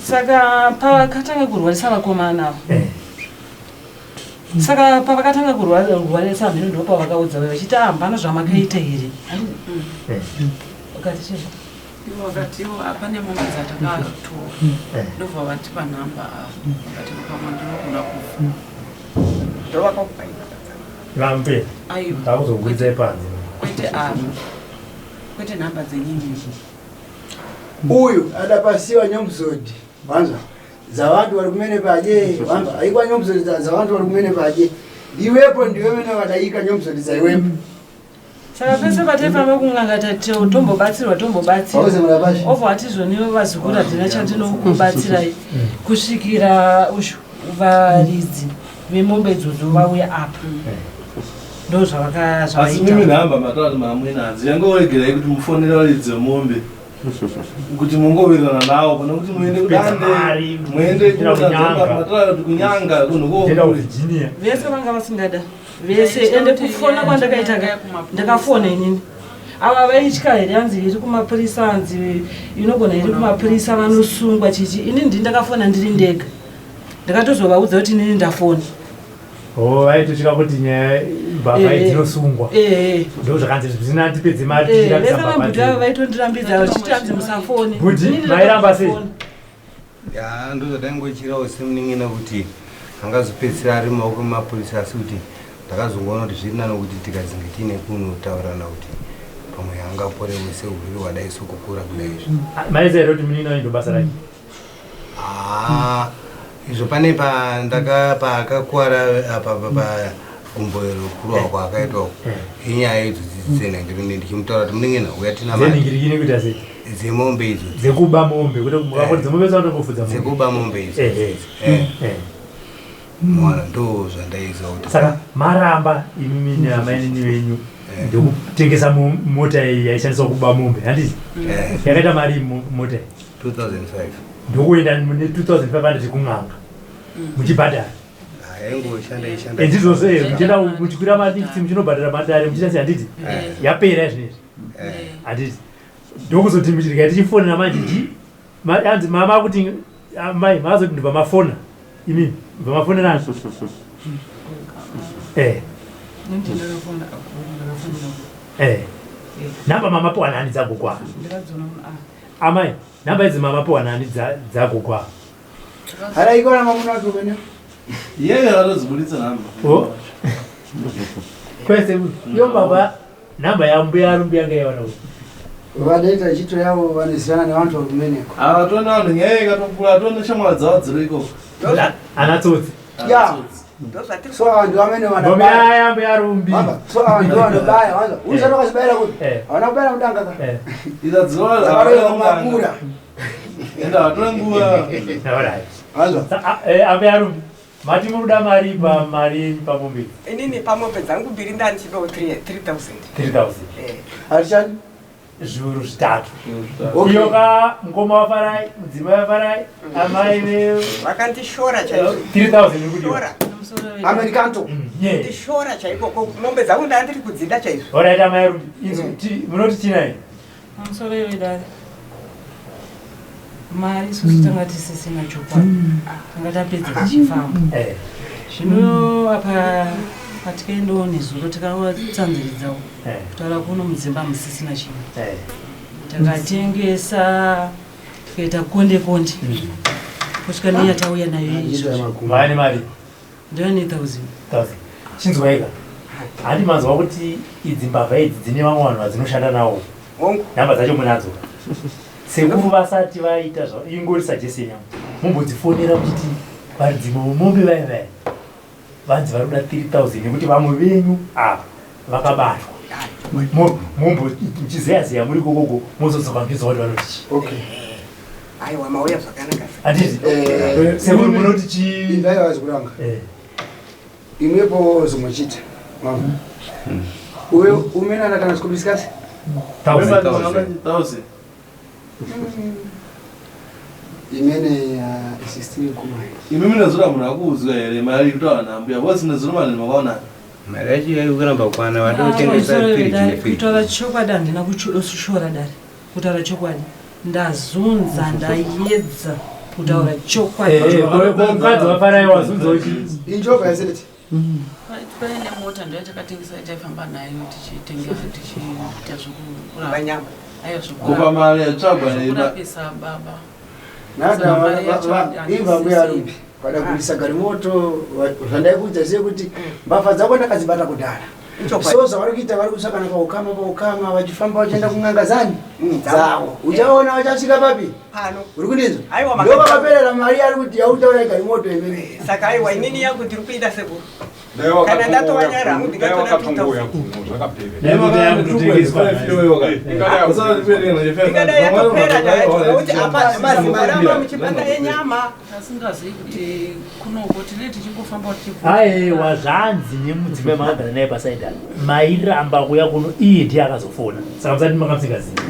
[SPEAKER 5] Saka pavakatanga kurwarisa vakomana ava, saka pavakatanga kurwarisa mhino, ndo pavakaudza vachiti, "Hapana zvamakaita here?" Ukati chii?
[SPEAKER 8] Ivo vakatiwo hapane mombe dzatakatora, ndobva vatipa nhamba ava, vakati pamwe ndinogona kufa.
[SPEAKER 6] Ndovakakupai?
[SPEAKER 4] Vambe.
[SPEAKER 8] Aiwa.
[SPEAKER 4] Takuzokuidzai panze.
[SPEAKER 8] Kwete ava, kwete nhamba dzenyini.
[SPEAKER 1] Uyu adapasiwa nyomuzodi, wanzwa, dzavantu vari kumene padye, wanzwa? Aikwa nyomuzodi dzavantu vari kumene padye. Iwepo ndiwe mene vadaika nyomuzodi dzaiwepo.
[SPEAKER 5] Saka pese pataifamba kun'anga, tati tombobatsirwa, tombobatsirwa.
[SPEAKER 1] Auze murapashi.
[SPEAKER 5] Obva vati zvoniwe, vazukuru, hatina chandinokubatsirai kusvikira ushu varidzi vemombe idzodzo vauya apa. Ndo
[SPEAKER 2] Asi mimi
[SPEAKER 5] zvavaita.
[SPEAKER 2] nhamba matati mamuinadzo, yangoregerai kuti mufonere varidzi vemombe kuti mungowirirana navo pane kuti muende kudande,
[SPEAKER 4] Mari,
[SPEAKER 2] muende
[SPEAKER 4] kuenda kunyanga.
[SPEAKER 2] matara kuti kunyanga kunhu.
[SPEAKER 4] Kuenda kuVirginia.
[SPEAKER 5] Vese vanga vasingada vese, ende kufona kwandakaita ka, ndakafona inini, ava vaitya here, hanzi iri kumapurisa, hanzi inogona iri kumapurisa, vanosungwa chichi. Ini ndini ndakafona ndiri ndega, ndakatozovaudza kuti inini ndafona.
[SPEAKER 4] O, vaitotya kuti nyaya mbavha idzi dzinosungwa. Ndo zvakanzi zvisina tipedze mari
[SPEAKER 5] Vese
[SPEAKER 4] tichirapisa mbavha
[SPEAKER 5] vambuti ava
[SPEAKER 4] dzedu.
[SPEAKER 5] vaitondirambidza vachiti hanzi musafone.
[SPEAKER 4] Bhuti,
[SPEAKER 5] Inini
[SPEAKER 4] mairamba sei?
[SPEAKER 5] ndakatofona.
[SPEAKER 3] Ya, ndozvataingochirawo semunin'ina kuti angazopedzisira ari mumaoko emapurisa, asi kuti ndakazongoona kuti zviri nani kuti tikazinge tiine kunotaurirana kuti pamwe angaporewo seurwere hwadai sokukura kudai izvi.
[SPEAKER 4] Maiziva here kuti munin'ina wenyu ndo basa rake?
[SPEAKER 3] Ah, izvo pane pandaka paakakuwara apa pagumbo rokurohwa kwaakaitwa, inyaya idzo dzenhangirine, ndichimutaura kuti, "Munin'ina, uya tina mari."
[SPEAKER 4] Dzenhingirikini kuita sei?
[SPEAKER 3] Dzemombe idzo.
[SPEAKER 4] Dzekuba mombe, kuti mukakoti dzemombe dzavanombofudza mombe.
[SPEAKER 3] Dzekuba mombe idzo. Mwana, ndo zvandaiziva kuti.
[SPEAKER 4] Saka maramba imimi neamainini venyu ndokutengesa mota iyi yaishandiswa kuba mombe, handiti?
[SPEAKER 3] Eh.
[SPEAKER 4] Yakaita mari mota iyi?
[SPEAKER 3] 2005.
[SPEAKER 4] Ndokuenda mune 2500 kun'anga muchibhadhara?
[SPEAKER 3] Yaingoshanda ishanda.
[SPEAKER 4] Ndizvozvo here? Muchienda muchikwira malifts, muchinobhadhara matare, muchiita sei, handiti? Yapera izvinezvi, handiti? Ndokuzoti muchirya tichifonera manje chi hanzi mama kuti mai makazoti ndibva mafona imimi, ndibva mafonerana.
[SPEAKER 5] Nini ndakafona, ndakafonera.
[SPEAKER 4] Nhamba mamapiwa nani dzagogwa?
[SPEAKER 5] Ndakadziona ah.
[SPEAKER 4] Amai, nhamba idzi mamapiwa nani dzagogwa?
[SPEAKER 1] Haraikona mamuna wake mene.
[SPEAKER 2] Iyeyo akatodzibuditsa nhamba.
[SPEAKER 4] Oh. Kwese yo baba, nhamba yambuya rumbi yanga yawana kuti
[SPEAKER 1] Vadaita chito yavo vanozivana nevantu vari kumeneko.
[SPEAKER 2] Havatoni vanhu nyaya ikatokura atoni shamwari dzavo dziri ikoko.
[SPEAKER 4] Ana tsotsi.
[SPEAKER 1] Ya. So vanhu vamene
[SPEAKER 4] vanobaya mbuya rumbi.
[SPEAKER 1] So vanhu vanobaya vanhu. Usati wakazibayira kuti. Havana kubayira mudanga ka.
[SPEAKER 2] Ida dzinoa
[SPEAKER 1] dzakaroiwa
[SPEAKER 2] Enda hatore nguva.
[SPEAKER 4] Alright. Ambuya rumbi. Mati munoda mari pa mari pamombe.
[SPEAKER 6] Inini pamombe dzangu mbiri ndandichidawo 3000.
[SPEAKER 4] 3000.
[SPEAKER 6] Eh.
[SPEAKER 1] Harichani?
[SPEAKER 4] Zviuru zvitatu. Iyo ka mukoma waFarai, mudzimai waFarai, amai ve
[SPEAKER 6] Vakandishora chaizvo.
[SPEAKER 4] 3000 iri kudiwa.
[SPEAKER 1] Americanto.
[SPEAKER 4] Yeah.
[SPEAKER 6] Ndishora chaiko ko mombe dzangu ndandiri kudzida chaizvo.
[SPEAKER 4] Alright amai Rumbi. Inzwi munoti chinai?
[SPEAKER 5] Pamusoro iwe dare. Mari isusu tanga tisisina chokwadi. Tanga tapedza tichifamba. Zvino apa patikaendawo nezuro tikavatsanziridzawo. Kutaura kuno mudzimba musisina chinhu. Takatengesa tikaita konde konde. Kusvika neya tauya nayo izvozvo.
[SPEAKER 4] Mari mari.
[SPEAKER 5] Ndiyani 1000.
[SPEAKER 4] 1000. Chinzwaika. Handi manzwa kuti idzi mbavha idzi dzine vamwe vanhu vadzinoshanda navo. Nhamba dzacho munadzo. Sekuru vasati vaita zva ingori suggestion yangu. Mumbodzifonera muchiti varidzi mombe vaya vaya. Vanzi vari kuda 3000 nekuti vamwe venyu ava vakabatwa. Mumbo muchizeya zeya muri kokoko mozodzoka muchinzwa kuti vanoti chii.
[SPEAKER 1] Okay.
[SPEAKER 6] Aiwa mauya zvakanaka.
[SPEAKER 4] Handiti? Sekuru munoti chii?
[SPEAKER 1] Indai vazikuranga. Imwepo zomochita. Mama. Uwe umena kana sikubisikasi?
[SPEAKER 2] 1000.
[SPEAKER 1] Imene ya 16 kuma.
[SPEAKER 2] Imi minezura munhu akuudzwa here mari kutaura nambuya vosi nezuro vanhu makaonana.
[SPEAKER 3] Mari yacho yaikuramba kwana vatotengesa firiji nefiriji.
[SPEAKER 5] Kutaura chokwadi handina kushora dare. Kutaura chokwadi ndazunza ndayedza kutaura chokwadi.
[SPEAKER 4] Mukadzi waFarai wazunza uchi.
[SPEAKER 1] Injoka yaseti.
[SPEAKER 8] Paine mota ndo yatakatengesa taifamba nayo tichitengesa tichiita zvokurapa.
[SPEAKER 6] Nyama.
[SPEAKER 8] Aiwa
[SPEAKER 2] Kupa mari yatsvagwa nema.
[SPEAKER 8] zvokurapisa baba.
[SPEAKER 1] Nada imva mbuya rumbi. Pada kuisa garimoto zvandaikuudza sei kuti mbavha dzako ndakadzibata kudhara. So zvavari kuita vari kutsvakana paukama paukama vachifamba vachienda kun'anga zani dzavo. Uchaona vachasvika papi?
[SPEAKER 6] Pano.
[SPEAKER 1] Uri kundinzwa?
[SPEAKER 6] Aiwa,
[SPEAKER 1] Ndo vakaperera mari ari kuti yautaura igarimoto imene.
[SPEAKER 6] Saka aiwa inini yangu ndiri kuida sekuru. Kana ndatowanyara hangu ndingatora 2000. Ingadai yatopera chaizvo nokuti apa mazimari amba muchibata enyama.
[SPEAKER 8] Asingazivi kuti kunoko tinee tichingofamba
[SPEAKER 4] Aiwa zvanzi nemudzimai makagara naye pasaidi apa. Mairamba kuuya kuno iye ndiye akazofona. Saka musati makamusingazivi.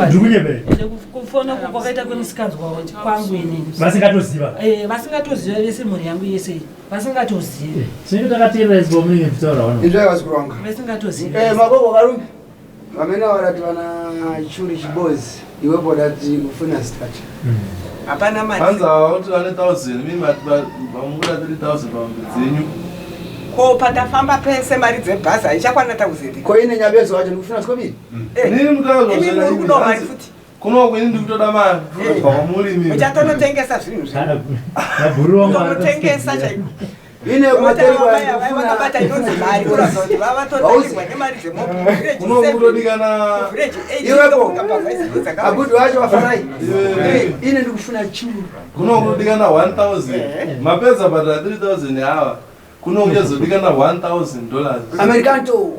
[SPEAKER 4] Ndiri kunyepera.
[SPEAKER 5] Ende kufona kwakaita kwemusikanzwa kwangu inini.
[SPEAKER 4] Vasingatoziva.
[SPEAKER 5] Eh, vasingatoziva vese mhuri yangu yese iyi. Vasingatozivi.
[SPEAKER 4] Tinenge takateerera izvo munenge muchitaura wano.
[SPEAKER 1] Inzwai vazikuranga.
[SPEAKER 5] Vasingatozivi.
[SPEAKER 1] Eh, makoko karumbi. Vamene varati vana churi chibozi iwepo dati kufuna zitacha.
[SPEAKER 6] Hapana mari.
[SPEAKER 2] Hanzi ava kuti vane 1000 mimi mati vamukuda 3000 pamombe dzenyu.
[SPEAKER 6] Ko patafamba pese mari dzebhazi haichakwana 1000.
[SPEAKER 1] Ko ine nyabezo wacho ndikufuna sikobiri?
[SPEAKER 2] Inini mutaura
[SPEAKER 6] Imi muri kudawo mari futi.
[SPEAKER 2] Kuno ini ndikutoda mari kubva kwamuri imimi.
[SPEAKER 6] Muchatonotengesa zvinhu zvenyu.
[SPEAKER 4] Mabhuru wangu
[SPEAKER 6] Tonotengesa chaiko.
[SPEAKER 1] Ine kumateri
[SPEAKER 6] Vamai vakabata inonzi mari kuratidza kuti vavatotakirwa nemari dzemombe.
[SPEAKER 2] Kuno kutodikana
[SPEAKER 6] Village 8
[SPEAKER 1] Iwepo.
[SPEAKER 6] mbavha idzi dzakawanda.
[SPEAKER 1] Agudu wacho wafarai. Ine ndikufuna churu.
[SPEAKER 2] Kuno kutodikana 1000. Mapedza bhadhara 3000 ava. Kuno kuchazodikana 1000 dollars.
[SPEAKER 1] Americanto.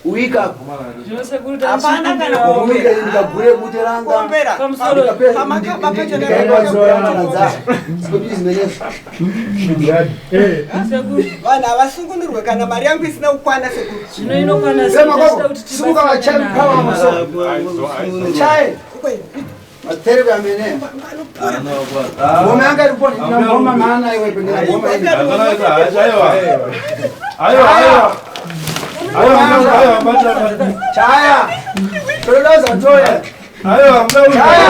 [SPEAKER 1] Wake up.
[SPEAKER 6] Hapana kana
[SPEAKER 1] Kumbira ndikagure bute ranga.
[SPEAKER 6] Kuombera.
[SPEAKER 5] Pamusoro.
[SPEAKER 6] Pamakaba pacho Vanhu havasungunurwe kana mari yangu isina kukwana sekuru.
[SPEAKER 5] Zvino inokwana
[SPEAKER 1] sei? Simuka vachai power musoro. Chai. Matere kamene. Ngoma yanga iri poni. Ngoma maana iwe pendera ngoma iyi.
[SPEAKER 2] Aiwa. Aiwa aiwa. Aiwa aiwa bata.
[SPEAKER 1] Chaya. Todoza toya.
[SPEAKER 2] Aiwa
[SPEAKER 1] Chaya.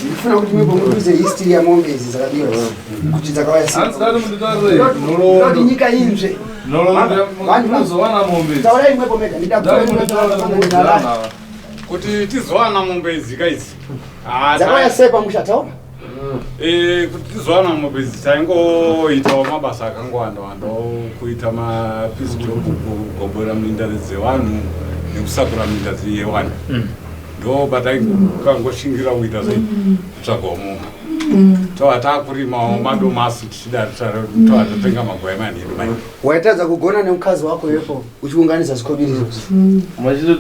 [SPEAKER 1] Ndifuna kuti mibongoduze history yamombe idzi dzakabiwa kuti dzakauya sei. Ndoti nyika inzve.
[SPEAKER 2] Munozowana mombe idzi.
[SPEAKER 1] Taurai imwepo mega ndida
[SPEAKER 7] Kuti tizowana mombe idzi ka idzi. Ah,
[SPEAKER 1] Dzakauya sei pamusha taura?
[SPEAKER 7] Eh, kuti tizowana mombe idzi taingoitawo mabasa akangowanda wandawo kuita mapiece job kugobora minda dzevanhu nekusakura minda yevanhu. Ndo pataingoshingira kuita sei kutsvagawo mombe. Tova takurimawo madomasi tichida tova tatenga magwai manheru mai.
[SPEAKER 1] Waitadza kugona nemukadzi wako yepo uchiunganidza zvikobiri izvozvo.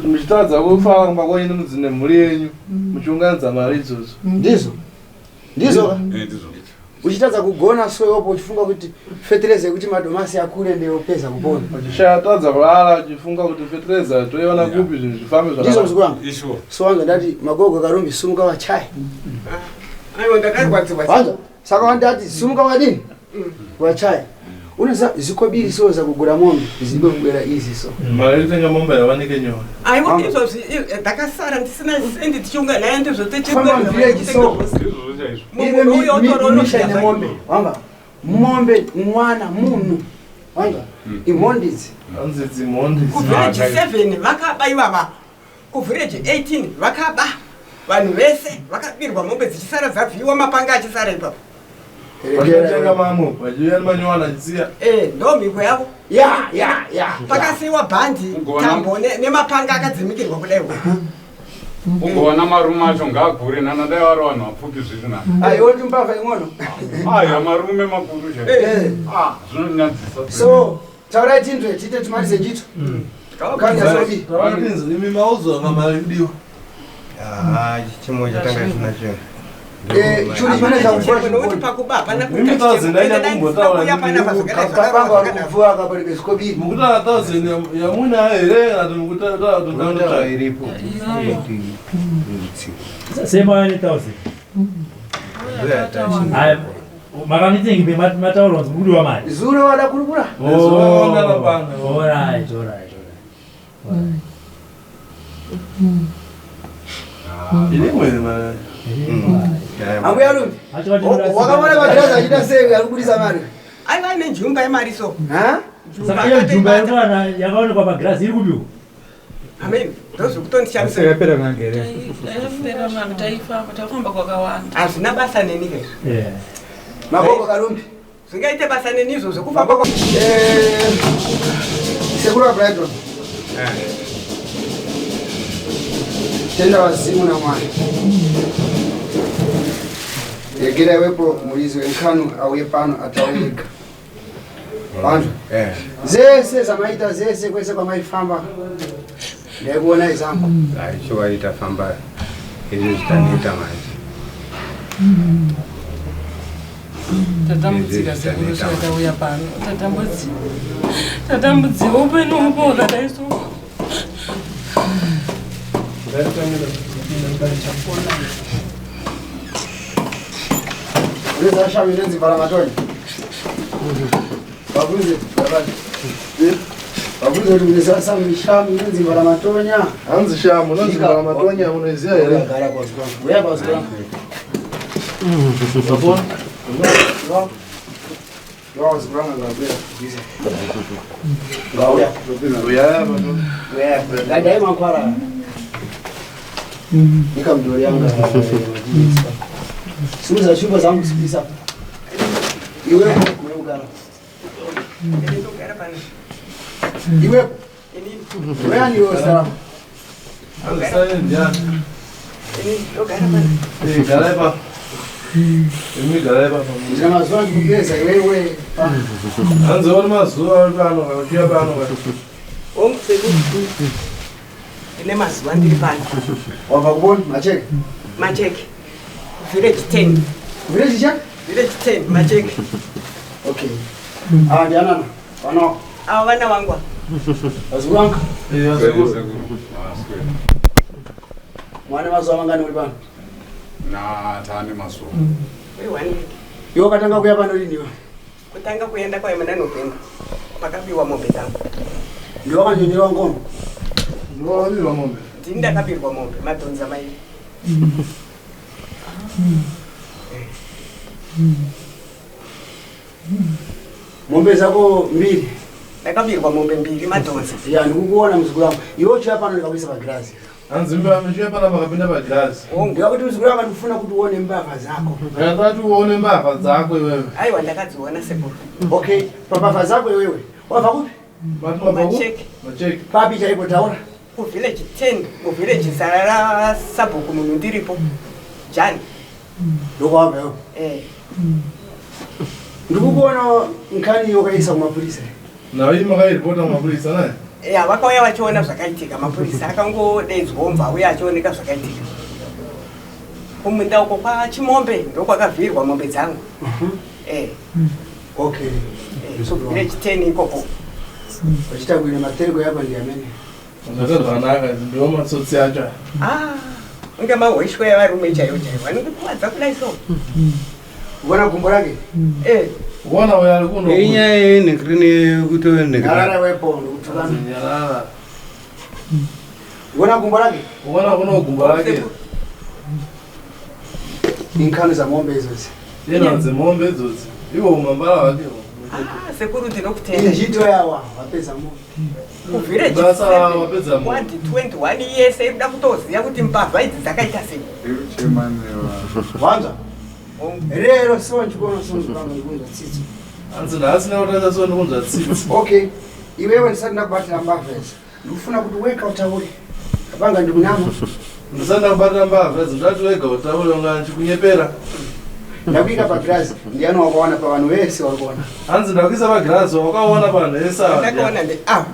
[SPEAKER 2] Muchitadza kufamba kwenyu nemhuri yenyu muchiunganidza mari idzodzo.
[SPEAKER 1] Ndizvo. Ndizvo ka?
[SPEAKER 7] Eh, ndizvo.
[SPEAKER 1] Uchitadza kugona so iwopo uchifunga kuti fetereza yekuti madomasi akure ndeyopedza kupona.
[SPEAKER 2] Uchishatadza kulala uchifunga kuti fetereza toiona kupi zvinhu zvifambe
[SPEAKER 1] Ndizvo
[SPEAKER 2] zvakanaka.
[SPEAKER 1] muzukuru wangu.
[SPEAKER 7] Ishuwa.
[SPEAKER 1] So wanza ndati magogo karumbi sumuka wachai.
[SPEAKER 6] Aiwa ndakarwadziwa.
[SPEAKER 1] Wanza saka wandati sumuka wadini? Wachai. Unoza zikobiri so za kugura mombe zibe kubwera izi so.
[SPEAKER 2] Mari yekutenga mombe haiwanike nyore.
[SPEAKER 6] Aiwa izvozvi ndakasara ndisina sendi tichiunga naye ndizvo
[SPEAKER 1] Famba muvillage so.
[SPEAKER 7] Ndizvozvo chaizvo.
[SPEAKER 1] Ive
[SPEAKER 6] Munhu uyo otora
[SPEAKER 1] misha ine
[SPEAKER 6] unodya
[SPEAKER 1] mombe. Wanga mombe mwana munhu. Wanga imhondi idzi.
[SPEAKER 2] Hanzi dzimhondi.
[SPEAKER 6] Kuvillage 7 vakaba ivava. Kuvillage 18 vakaba. Vanhu vese vakabirwa mombe dzichisara dzavhiyiwa mapanga achisara ipapo.
[SPEAKER 2] Vachitenga mamwe vachiuya nemanyowana achisiya.
[SPEAKER 6] Eh, ndo mhiko yavo.
[SPEAKER 1] Ya ya ya.
[SPEAKER 6] Pakasiyiwa bhandi,
[SPEAKER 7] Ugona.
[SPEAKER 6] tambo nemapanga akadzimikirwa kudai.
[SPEAKER 7] Ugoona marume acho ngaakure nana dai vari vanhu vapfupi zviri nani.
[SPEAKER 1] Aiwa ndi mbavha ing'ono.
[SPEAKER 7] Aya marume makuru chaizvo.
[SPEAKER 1] Eh.
[SPEAKER 7] Ah, zvinonyadzisa.
[SPEAKER 1] So taurai tindwe tiite timarise chito. Kanya sobi.
[SPEAKER 2] Tavatinzi imi maudzwa mari kudiwa.
[SPEAKER 3] Ah, chimwe chatanga tinacho.
[SPEAKER 1] Eh, churi chimene chakukura
[SPEAKER 6] Nokuti
[SPEAKER 1] chikoni.
[SPEAKER 6] pakuba hapana
[SPEAKER 2] Mimi thousand haina kumbotaura
[SPEAKER 6] kuya panapa zvakadai
[SPEAKER 1] Kapanga
[SPEAKER 6] zvakadai.
[SPEAKER 1] vari kupfuwa akabarika zvikobiri.
[SPEAKER 2] Mukutaura thousand yamunayo here kana kuti mukutaura kuti
[SPEAKER 3] Ndotaura
[SPEAKER 2] ndanotsvaka.
[SPEAKER 3] iripo.
[SPEAKER 4] Sema ane thousand. Haya, makamitengi mataura kunzi mukudiwa mari.
[SPEAKER 1] Zuro wada kurukura.
[SPEAKER 2] Zuva waungana pano.
[SPEAKER 4] Alright, alright, alright.
[SPEAKER 2] Irimwe here mari.
[SPEAKER 1] Ambuya Rumbi. Wakaona magirazi achiita sei ari kubudisa mari?
[SPEAKER 6] Aiwa ine njumba yemari so.
[SPEAKER 1] Ha?
[SPEAKER 4] Saka iyo jumba yakawana yakaonekwa pagirazi iri kupiwa.
[SPEAKER 6] Amen. Ndozvekutondishamisa.
[SPEAKER 3] Yakapera mangere.
[SPEAKER 8] Taifamba mami taifamba tafamba kwakawanda.
[SPEAKER 6] Hazvina basa neni kaizvo.
[SPEAKER 4] Yeah.
[SPEAKER 1] Magogo Karumbi.
[SPEAKER 6] Zvingaite basa neni izvo zvekufamba kwa
[SPEAKER 1] Eh, Sekuru wa Brighton. Tenda wazimu na Mwari. Regera iwepo muridzi wenkanu auye pano ataurika. Vantu
[SPEAKER 3] Eh.
[SPEAKER 1] zese zamaita zese kwese kwamaifamba ndaikuonai zangu.
[SPEAKER 3] Hai chokwadi tafamba izvo zvitaneta manje.
[SPEAKER 8] Tatambudzika sekuru saka tauya pano. Tatambudzika. Tatambudzika upenyu hupo hwakadai so.
[SPEAKER 1] Unoziva shamu inonzi mbaramatonya. Vabvunze baba. Vabvunze kuti munoziva shamu inonzi mbaramatonya.
[SPEAKER 2] Hanzi shamu unonzi mbaramatonya unoiziva here?
[SPEAKER 1] Gara pasi pangu. Uya pasi pangu. Ngauya.
[SPEAKER 2] Uyaya pano.
[SPEAKER 1] Ngadai makwara. Nika mdori yanga. Simudza shuba zangu sipisa. Iwe mweugara.
[SPEAKER 6] Ndogara pano.
[SPEAKER 1] Iwe
[SPEAKER 6] Inini.
[SPEAKER 1] weani iwe salama.
[SPEAKER 2] Hanzi saini ndiani?
[SPEAKER 6] Inini ndogara pano.
[SPEAKER 2] Eh, garai pa. Imi garai pa.
[SPEAKER 1] Ndina mazuva ndikugeza iwewe.
[SPEAKER 2] Hanzi uri mazuva ari pano kana uchiuya pano kana.
[SPEAKER 6] Hongu sekuru. Ndine mazuva ndiri pano.
[SPEAKER 1] Wabva kubona macheke.
[SPEAKER 6] Macheke. Village 10.
[SPEAKER 1] Village cha?
[SPEAKER 6] Village 10 Macheke.
[SPEAKER 1] Okay. Ava ndianana. Vana
[SPEAKER 6] Ava vana vangu. ava.
[SPEAKER 1] vazukuru vangu.
[SPEAKER 2] Eh, vazukuru.
[SPEAKER 7] Sekuru. Ah, square.
[SPEAKER 1] Mwana mazuva mangani uri pano?
[SPEAKER 7] Na tane mazuva.
[SPEAKER 6] We one week.
[SPEAKER 1] Iwe wakatanga kuuya pano rini iwe?
[SPEAKER 6] Kutanga kuenda kwaye muna November. Pakabiwa mombe dzangu.
[SPEAKER 1] Ndiwe wakanyonyerewa ngono.
[SPEAKER 2] Ndiwe wakabirwa mombe.
[SPEAKER 6] Ndini ndakabirwa mombe madhonza mairi.
[SPEAKER 1] Mombe zako mbili.
[SPEAKER 6] Ndakabirwa mombe mbiri madhonza.
[SPEAKER 1] Ya, ndikukuona muzukuru wangu. Iwe uchiuya pano ndikakuisa pagirazi.
[SPEAKER 2] Hanzi muchiuya pano makapinda pagirazi.
[SPEAKER 1] Ndikakuti muzukuru wangu ndikufuna kuti uone mbavha dzako.
[SPEAKER 2] Ndakati uone mbavha dzako iwewe.
[SPEAKER 6] Aiwa ndakadziona sekuru.
[SPEAKER 1] Okay, pambavha dzako iwewe. Wabva kupi?
[SPEAKER 6] Macheke.
[SPEAKER 2] Macheke.
[SPEAKER 1] Papi chaipo taura.
[SPEAKER 6] Kuvillage 10, muvillage zara rasabhuku munhu ndiripo. Jani.
[SPEAKER 1] Ndokwabva iwe.
[SPEAKER 6] Eh.
[SPEAKER 1] Ndikukuona nkhani wakaisa kumapurisa.
[SPEAKER 2] Nayo iyi makairipota kumapurisa naye?
[SPEAKER 6] Ya, vakauya vachiona zvakaitika mapurisa akangodaidzwa omva auya achioneka zvakaitika. Kumunda uko kwaChimombe ndokwakavhirwa mombe dzangu. Eh.
[SPEAKER 1] Okay.
[SPEAKER 6] Village 10 ikoko.
[SPEAKER 1] Vachiita kuine matereko yako ndiyamene.
[SPEAKER 2] Zvaka zvakanaka, ndiwo matsotsi acho.
[SPEAKER 6] Ah, unge mahweshwe evarume chaiwo chaiwo anondikuvadza kudai so.
[SPEAKER 1] Uona gumbo rake?
[SPEAKER 6] Eh.
[SPEAKER 2] Uona uyo ari kuno.
[SPEAKER 3] Inyaya yenhekirini kuti
[SPEAKER 1] Nyarara wepo ndikutukana.
[SPEAKER 2] Nyarara.
[SPEAKER 1] Uona gumbo rake?
[SPEAKER 2] Uona kuno gumbo rake.
[SPEAKER 1] Inkhani dzamombe idzodzi.
[SPEAKER 2] Ina dzemombe idzodzi. Iwo umambara wake.
[SPEAKER 6] Ah, sekuru ndinokutenda.
[SPEAKER 1] Injito yawa wapedza mombe.
[SPEAKER 6] Kuvillage
[SPEAKER 2] Basa wapedza mombe.
[SPEAKER 6] 21 yese ikuda kutoziva kuti mbavha idzi dzakaita sei.
[SPEAKER 1] Wanza? Rero so ndikuona so ndikanga ndikunzwa tsitsi.
[SPEAKER 2] Hanzi nhasi ndakutadza so ndikunzwa tsitsi.
[SPEAKER 1] Okay. Iwewe ndisati ndakubatira mbavha idzi. Ndikufuna kuti weka utaure. Kapanga ndikunama.
[SPEAKER 2] Ndisati ndakubatira mbavha idzi ndati wega utaure unga ndichikunyepera.
[SPEAKER 1] Ndakuika pagirazi ndiani wakaona pavanhu vese vari kuona.
[SPEAKER 2] Hanzi ndakuisa pagirazi wakaona pavanhu vese ava.
[SPEAKER 6] Ndakaona ndi ah,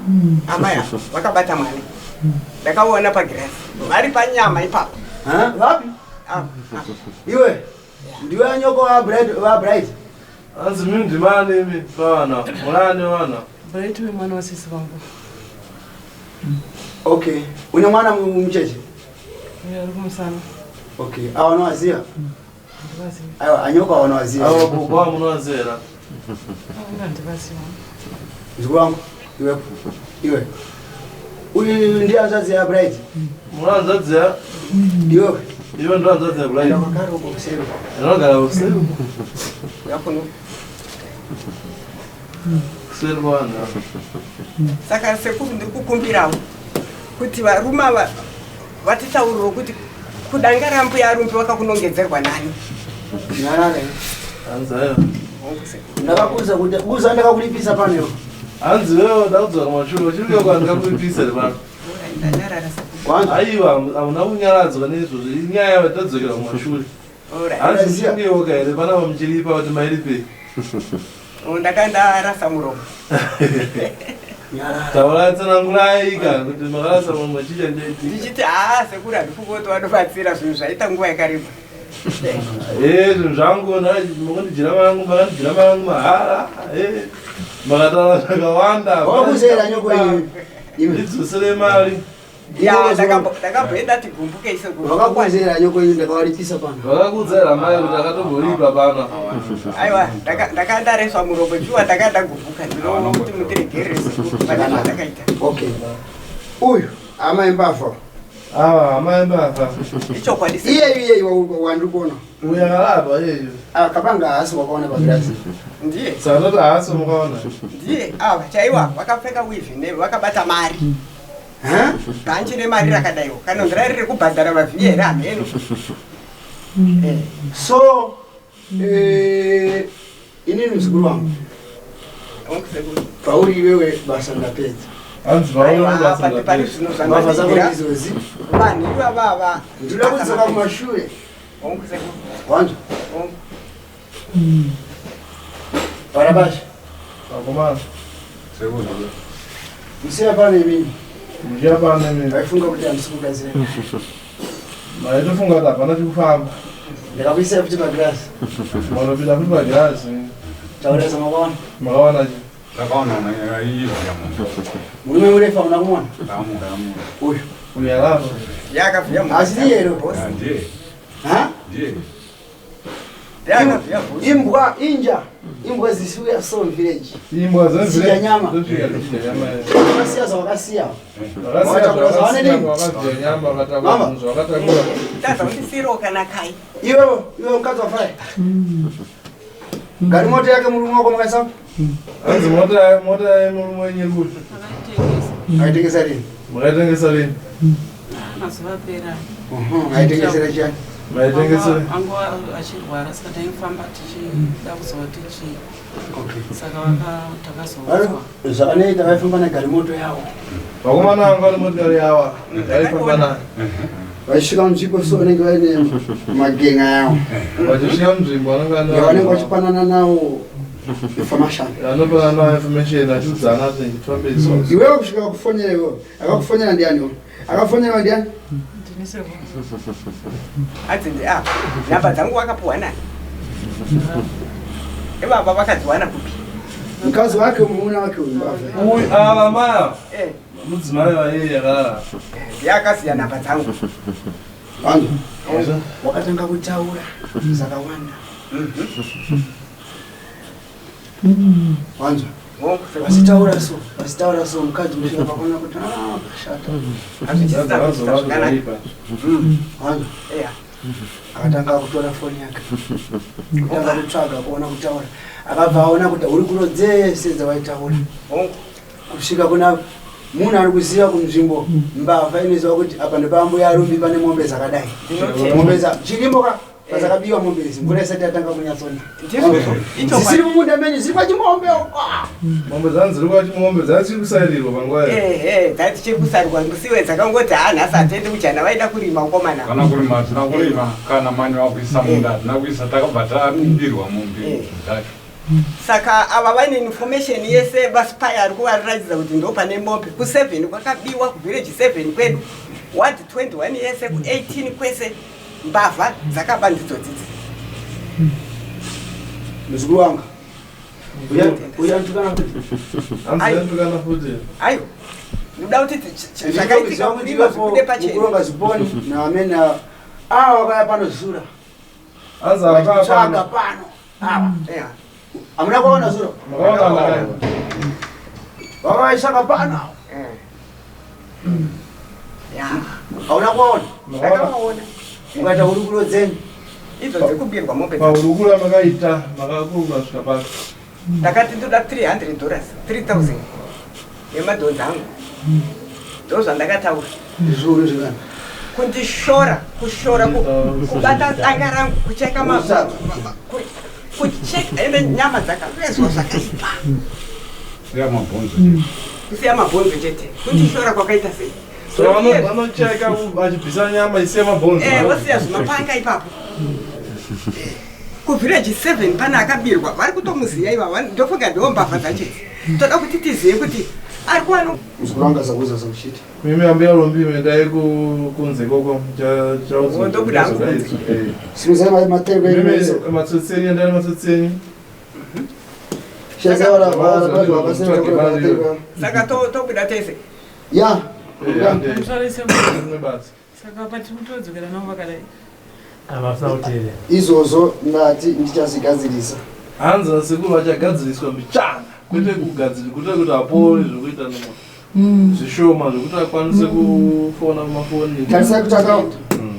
[SPEAKER 6] amai ava vakabata mwana. Ndakaona pagirazi vari panyama ipapo.
[SPEAKER 1] Ha? Vapi?
[SPEAKER 6] Ah,
[SPEAKER 1] Iwe ndiwe anyoko wa Bright wa Bright.
[SPEAKER 2] Hanzi mimi ndimani imi pavana. Munani vana.
[SPEAKER 5] Bright wemwana wasisi vangu.
[SPEAKER 1] Okay. Une mwana mucheche?
[SPEAKER 5] Uyo ari kumusana.
[SPEAKER 1] Okay. Awa unowaziva?
[SPEAKER 5] Handivazivi.
[SPEAKER 1] Aiwa anyoko awa unowaziva.
[SPEAKER 2] Awa gogo wamunowaziva.
[SPEAKER 5] Anga handivazivi.
[SPEAKER 1] Mzukuru wangu iwe iwe. Uyu ndiye hanzvadzi ya Bright.
[SPEAKER 2] Muna hanzvadzi ya
[SPEAKER 1] Iwe.
[SPEAKER 2] Iwe ndo hanzvadzi ya Bright.
[SPEAKER 1] Ndakagara uko kuseri.
[SPEAKER 2] Ndinogara kuseri.
[SPEAKER 6] Yakuno.
[SPEAKER 2] Kuseri kwavanhu ava.
[SPEAKER 6] Saka sekuru ndiri kukumbirawo kuti varume ava vatitaurirewo kuti kudanga rambuya arumbi vakakunongedzerwa nani.
[SPEAKER 1] Nyarara.
[SPEAKER 2] Hanzi aiwa.
[SPEAKER 1] Ndakakuudza kuti kuza ndakakulipisa pano iwe.
[SPEAKER 2] Hanzi wewe ndakudzoka kumashure uchiri kuya ndakakulipisa here pano.
[SPEAKER 6] Ndanyarara sekuru.
[SPEAKER 1] Wanza?
[SPEAKER 2] Aiwa hamuna kunyaradzwa neizvozvo inyaya yatadzokera kumashure.
[SPEAKER 6] Alright.
[SPEAKER 2] Hanzi muchingewoka here panapa muchiripa kuti mairipei.
[SPEAKER 6] Oh, Ndakandarasa muromo.
[SPEAKER 1] Nyarara.
[SPEAKER 2] Taurai tsanangurai ka kuti makarasa mumwe chicha chaitika.
[SPEAKER 6] Ndichiti haa sekuru handifungi kuti vanobatsira zvinhu zvaita nguva yakareba.
[SPEAKER 2] Eh zvinhu zvangu makandijira mangu makandijira mangu mahara. Eh makataura zvakawanda.
[SPEAKER 1] Wakuzera nyoko iyi. Iwe.
[SPEAKER 2] Ndidzosere mari.
[SPEAKER 6] Ya, ndakamboenda tigumbuke sekuru.
[SPEAKER 1] Wakakuzera nyoko iyi ndakawaripisa pano.
[SPEAKER 2] Vakakuudzira mai kuti akatomboripa pano.
[SPEAKER 6] Aiwa, ndakandareswa muromo shuwa ndakandagumbuka ndinokuti mutiregerere sekuru pane zvandakaita.
[SPEAKER 1] Okay. Uyu amai mbavha.
[SPEAKER 2] Ava amai mbavha.
[SPEAKER 6] Ichokwadi sekuru.
[SPEAKER 1] Iyeyu iyeyu wandiri kuona.
[SPEAKER 2] Uyu akalapa iyeyu.
[SPEAKER 1] Ah, kapanga haasi wakaona pagirazi.
[SPEAKER 6] Ndiye.
[SPEAKER 2] Saka toti haasi mukaona.
[SPEAKER 6] Ndiye ava chaiwa vakapfeka wivhi ne vakabata mari.
[SPEAKER 1] Ha?
[SPEAKER 6] Bhanchi remari rakadaiwo kana kuti rari rekubhadhara mavhiya here hameno. Eh,
[SPEAKER 1] So inini muzukuru wangu
[SPEAKER 6] hongu sekuru.
[SPEAKER 1] pauri iwewe basa ndapedza.
[SPEAKER 2] Hanzi vaona
[SPEAKER 6] Aiwa,
[SPEAKER 2] basa
[SPEAKER 6] pari
[SPEAKER 2] ndapedza.
[SPEAKER 6] zvino
[SPEAKER 1] Mbavha dzako
[SPEAKER 6] zvangandigira
[SPEAKER 1] ndidzozi.
[SPEAKER 6] vanhu ivavava.
[SPEAKER 1] Ndinoda kudzoka kumashure.
[SPEAKER 6] Hongu sekuru.
[SPEAKER 1] Wanzwa?
[SPEAKER 6] Hongu.
[SPEAKER 1] Parabasha.
[SPEAKER 2] Vakomana.
[SPEAKER 1] Musiya pano imini.
[SPEAKER 2] Muchiya pano imini.
[SPEAKER 1] Ndaifunga kuti handisi kugadzira.
[SPEAKER 2] Maitofunga kuti hapana chikufamba.
[SPEAKER 1] Ndakakuisai futi pagirazi.
[SPEAKER 2] Manopinda futi pagirazi.
[SPEAKER 1] Taura zamakaona.
[SPEAKER 2] Makaona chi?
[SPEAKER 7] Ndakaona aivhiya munhu.
[SPEAKER 1] Murume murefu hamuna kumuona?
[SPEAKER 7] Ndamuona.
[SPEAKER 1] Uyu.
[SPEAKER 2] Uyu alapa.
[SPEAKER 6] Yakavhiya munhu.
[SPEAKER 1] Asi ndiye here?
[SPEAKER 6] Bosi.
[SPEAKER 7] Ndiye.
[SPEAKER 1] Ha?
[SPEAKER 7] Ndiye.
[SPEAKER 6] Yakavhiya bosi.
[SPEAKER 1] Imbwa inja. Imbwa zisiuya so village.
[SPEAKER 2] Imbwa
[SPEAKER 1] Dzidya nyama.
[SPEAKER 2] Dzosvika dzidya nyama.
[SPEAKER 1] Vakasiya zvavakasiya.
[SPEAKER 2] Vakasiya
[SPEAKER 1] Zvavane
[SPEAKER 2] zvavakasiya vakadya nyama vakatakura
[SPEAKER 1] Mama.
[SPEAKER 2] zvinhu zvavakatakura.
[SPEAKER 6] Tadza kundisiyirawo kana kai.
[SPEAKER 1] Iwewe, iwe mukadzi wafai. Gari mota yake murume wako makaisa.
[SPEAKER 2] Hanzi mota mota yemurume wenyu iri kupi?
[SPEAKER 1] Akaitengesa rini?
[SPEAKER 2] Makaitengesa rini?
[SPEAKER 8] Mazuva apera.
[SPEAKER 1] Aitengesera chani?
[SPEAKER 2] Maitengesera?
[SPEAKER 8] Anga achirwara saka taifamba tichida kuzova tichi. Saka takazoudzwa.
[SPEAKER 1] Zvavanoita vaifamba negarimoto yavo.
[SPEAKER 2] Vakomana vanga vane motikari yavo vaifamba nayo.
[SPEAKER 1] Vachisvika munzvimbo so vanenge vaine magenga yavo.
[SPEAKER 2] Vachisvika munzvimbo vanenge vane
[SPEAKER 1] Yavanenge vachipanana nawo information.
[SPEAKER 2] Vanopanana nawo information achiudzana kuti tifambe izvozvo.
[SPEAKER 1] Iwewe kusvika vakufonera iwewe. Akakufonera ndiani iwe? Akafonera ndiani?
[SPEAKER 6] Adzi ah, nhamba dzangu wakapuwa nani? Ivava vakadziwana kupi?
[SPEAKER 1] Mukadzi wake murume wake uyu mbavha.
[SPEAKER 2] Uyu ava maya.
[SPEAKER 6] Eh.
[SPEAKER 2] Mudzimai waiye yakarara.
[SPEAKER 6] Ndiye akaziya nhamba dzangu.
[SPEAKER 1] Vanhu wakatanga kutaura zvakawanda. Wanzwa? Vasitaura so, vasitaura so mukadzi kusvika pakuona kuti ah kashata. Wanzwa?
[SPEAKER 6] Eya.
[SPEAKER 1] Akatanga kutora foni yake. Kutanga kutsvaga kuona kutaura. Akabva aona kuti hurukuro dzese dzawaitaura. Kusvika kuna munhu ari kuziva kunzvimbo mbavha inoziva kuti apa ndepambuya Rumbi pane mombe dzakadai. Mombe dza chirimbo ka padzakabiwa mombe idzi mvura isati yatanga kunyatsona. Dzisiri mumunda menyu dziri pachimombe.
[SPEAKER 2] Mombe dzangu dziri kwachimombe dzachiri kusairirwa panguva iyo.
[SPEAKER 6] Ehe, dzatichiri kusarirwa musiwe dzakangoti ha nhasi hatiende kujana vaida kurima ukomana.
[SPEAKER 7] Kana kurima hatina kurima, kana manyowa kuisa munda hatina kuisa, takabva tabirwa mombe dzacho.
[SPEAKER 6] Saka ava vane information yese vaspy ari kuvaratidza kuti ndo pane mombe ku7 kwakabiwa kuvillage 7 kwedu ward 21 yese ku18 kwese mbavha dzakaba ndidzo dzidzi.
[SPEAKER 1] Muzukuru wanga. Uya ntukana futi.
[SPEAKER 2] Hanzi ntukana futi.
[SPEAKER 6] Ayo. Ndoda kuti zvakaitika kurima zvibude pachena.
[SPEAKER 1] Mukuronga zviponi naamene ava vakauya pano zura.
[SPEAKER 2] Hanzi ava
[SPEAKER 1] Vachitsvaga pano. Ava. Hamuna kuona zuro?
[SPEAKER 2] Makaona.
[SPEAKER 1] Vakaitsvaga pano. Hauna kuona?
[SPEAKER 6] Ndakaona.
[SPEAKER 1] Ukaita hurukuro dzenyu.
[SPEAKER 6] Idzo dzekubirwa mombe.
[SPEAKER 2] Pahurukuro yamakaita makakurukura kusvika pasi.
[SPEAKER 6] Ndakati ndoda 300 dollars, 3000 yemadhonza angu. Ndozvandakataura.
[SPEAKER 1] Zviuru zvingani?
[SPEAKER 6] Kundishora, kushora, kubata danga rangu, kucheka ma kucheka ende nyama dzakavezwa zvakaipa.
[SPEAKER 7] Kusiya mabhonzo chete.
[SPEAKER 6] Kusiya mabhonzo chete. Kundishora kwakaita sei?
[SPEAKER 2] So vanocheka vachibvisa nyama isiya mabhonzo.
[SPEAKER 6] Eh, vosiya zvimapanga ipapo. Kuvillage 7 pane akabirwa vari kutomuziya ivava ndofunga ndiwo mbavha dzacho idzi. Toda kuti tizive kuti ari kuwana
[SPEAKER 1] Muzukuru wanga zakuza zakuchita.
[SPEAKER 2] Mimi ambuya Rumbi endai kunze koko
[SPEAKER 6] Ndokuda hangu kunze.
[SPEAKER 1] Simudzai matengo enyu mese.
[SPEAKER 2] Matsotsi enyu endai nematsotsi enyu.
[SPEAKER 6] Saka tobuda tese.
[SPEAKER 1] Ya.
[SPEAKER 8] Saka patinotodzokera navo vakadai.
[SPEAKER 4] Havasautere.
[SPEAKER 1] Izvozvo ndati ndichazvigadzirisa.
[SPEAKER 2] Hanzi nasekuru vachagadziriswa mbichana kwete kugadzira kwete kuti apore zvekuita noma zvishoma zvekuti akwanise kufona mumafoni.
[SPEAKER 1] Tarisai kutanga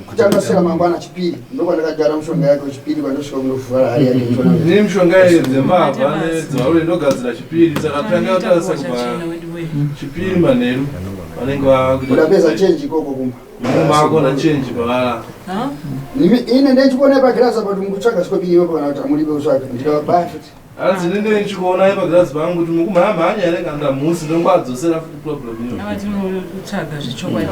[SPEAKER 1] kutanga svika mangwana chipiri ndokwandakagara mushonga yake chipiri kwandosvika kunovhura hari yake ndichona.
[SPEAKER 2] Ini mishonga iyi dzembavha nedzevarume ndogadzira chipiri saka tanga tarisa kubva chipiri manheru vanenge vakuita
[SPEAKER 1] Udapedza chenji ikoko kumba.
[SPEAKER 2] mako na chenji pavarara.
[SPEAKER 1] Ine ndechikuona pagirasi apa kuti mukutsvaga sikobiri iwepo kana kuti hamudipe kutsvaga ndikavabaya futi.
[SPEAKER 2] Hanzi inenge ndichikuonai pagirazi pangu kuti mukumhanya here kana ndamusi ndongoadzosera futi problem iyo.
[SPEAKER 8] Ava tinotsvaga zvechokwadi.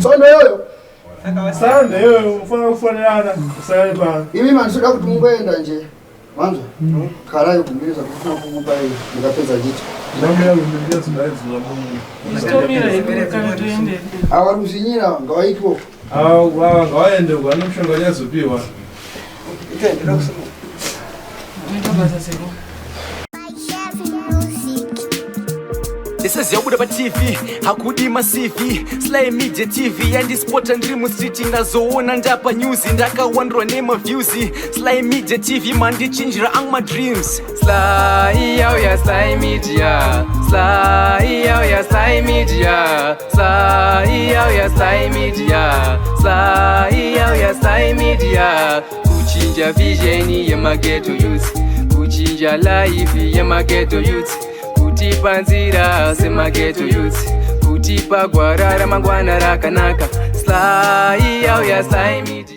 [SPEAKER 1] Tsondo iyoyo.
[SPEAKER 2] Sande iyoyo unofanira kufonerana usare pano.
[SPEAKER 1] Imi mandinoda kuti mungoenda nje. Wanzwa? Karayo kumbiriza kufuna kukupa iyi ndikapedza chiti.
[SPEAKER 8] Ichitomira hedu kana toende.
[SPEAKER 1] Ava vari kuzvinyira ngawaitwo.
[SPEAKER 2] Ava ngavaende uko vane mishonga yazopiwa.
[SPEAKER 8] Toita basa sekuru.
[SPEAKER 9] Ndisaziva paTV hakudi maCV Sly Media TV yandispota ndiri mustreet ndazoona ndapa news ndakawandurwa nemaviews Sly Media TV mandichinjira angu madreams.
[SPEAKER 10] Sly yauya Sly Media, Sly yauya Sly Media, Sly yauya Sly Media, Sly yauya Sly Media. Kuchinja vision yemageto youth. Kuchinja life yemaghetto youth, kutipa nzira semaghetto youth, kutipa gwara ramangwana rakanaka. Sly yauya, Sly Media.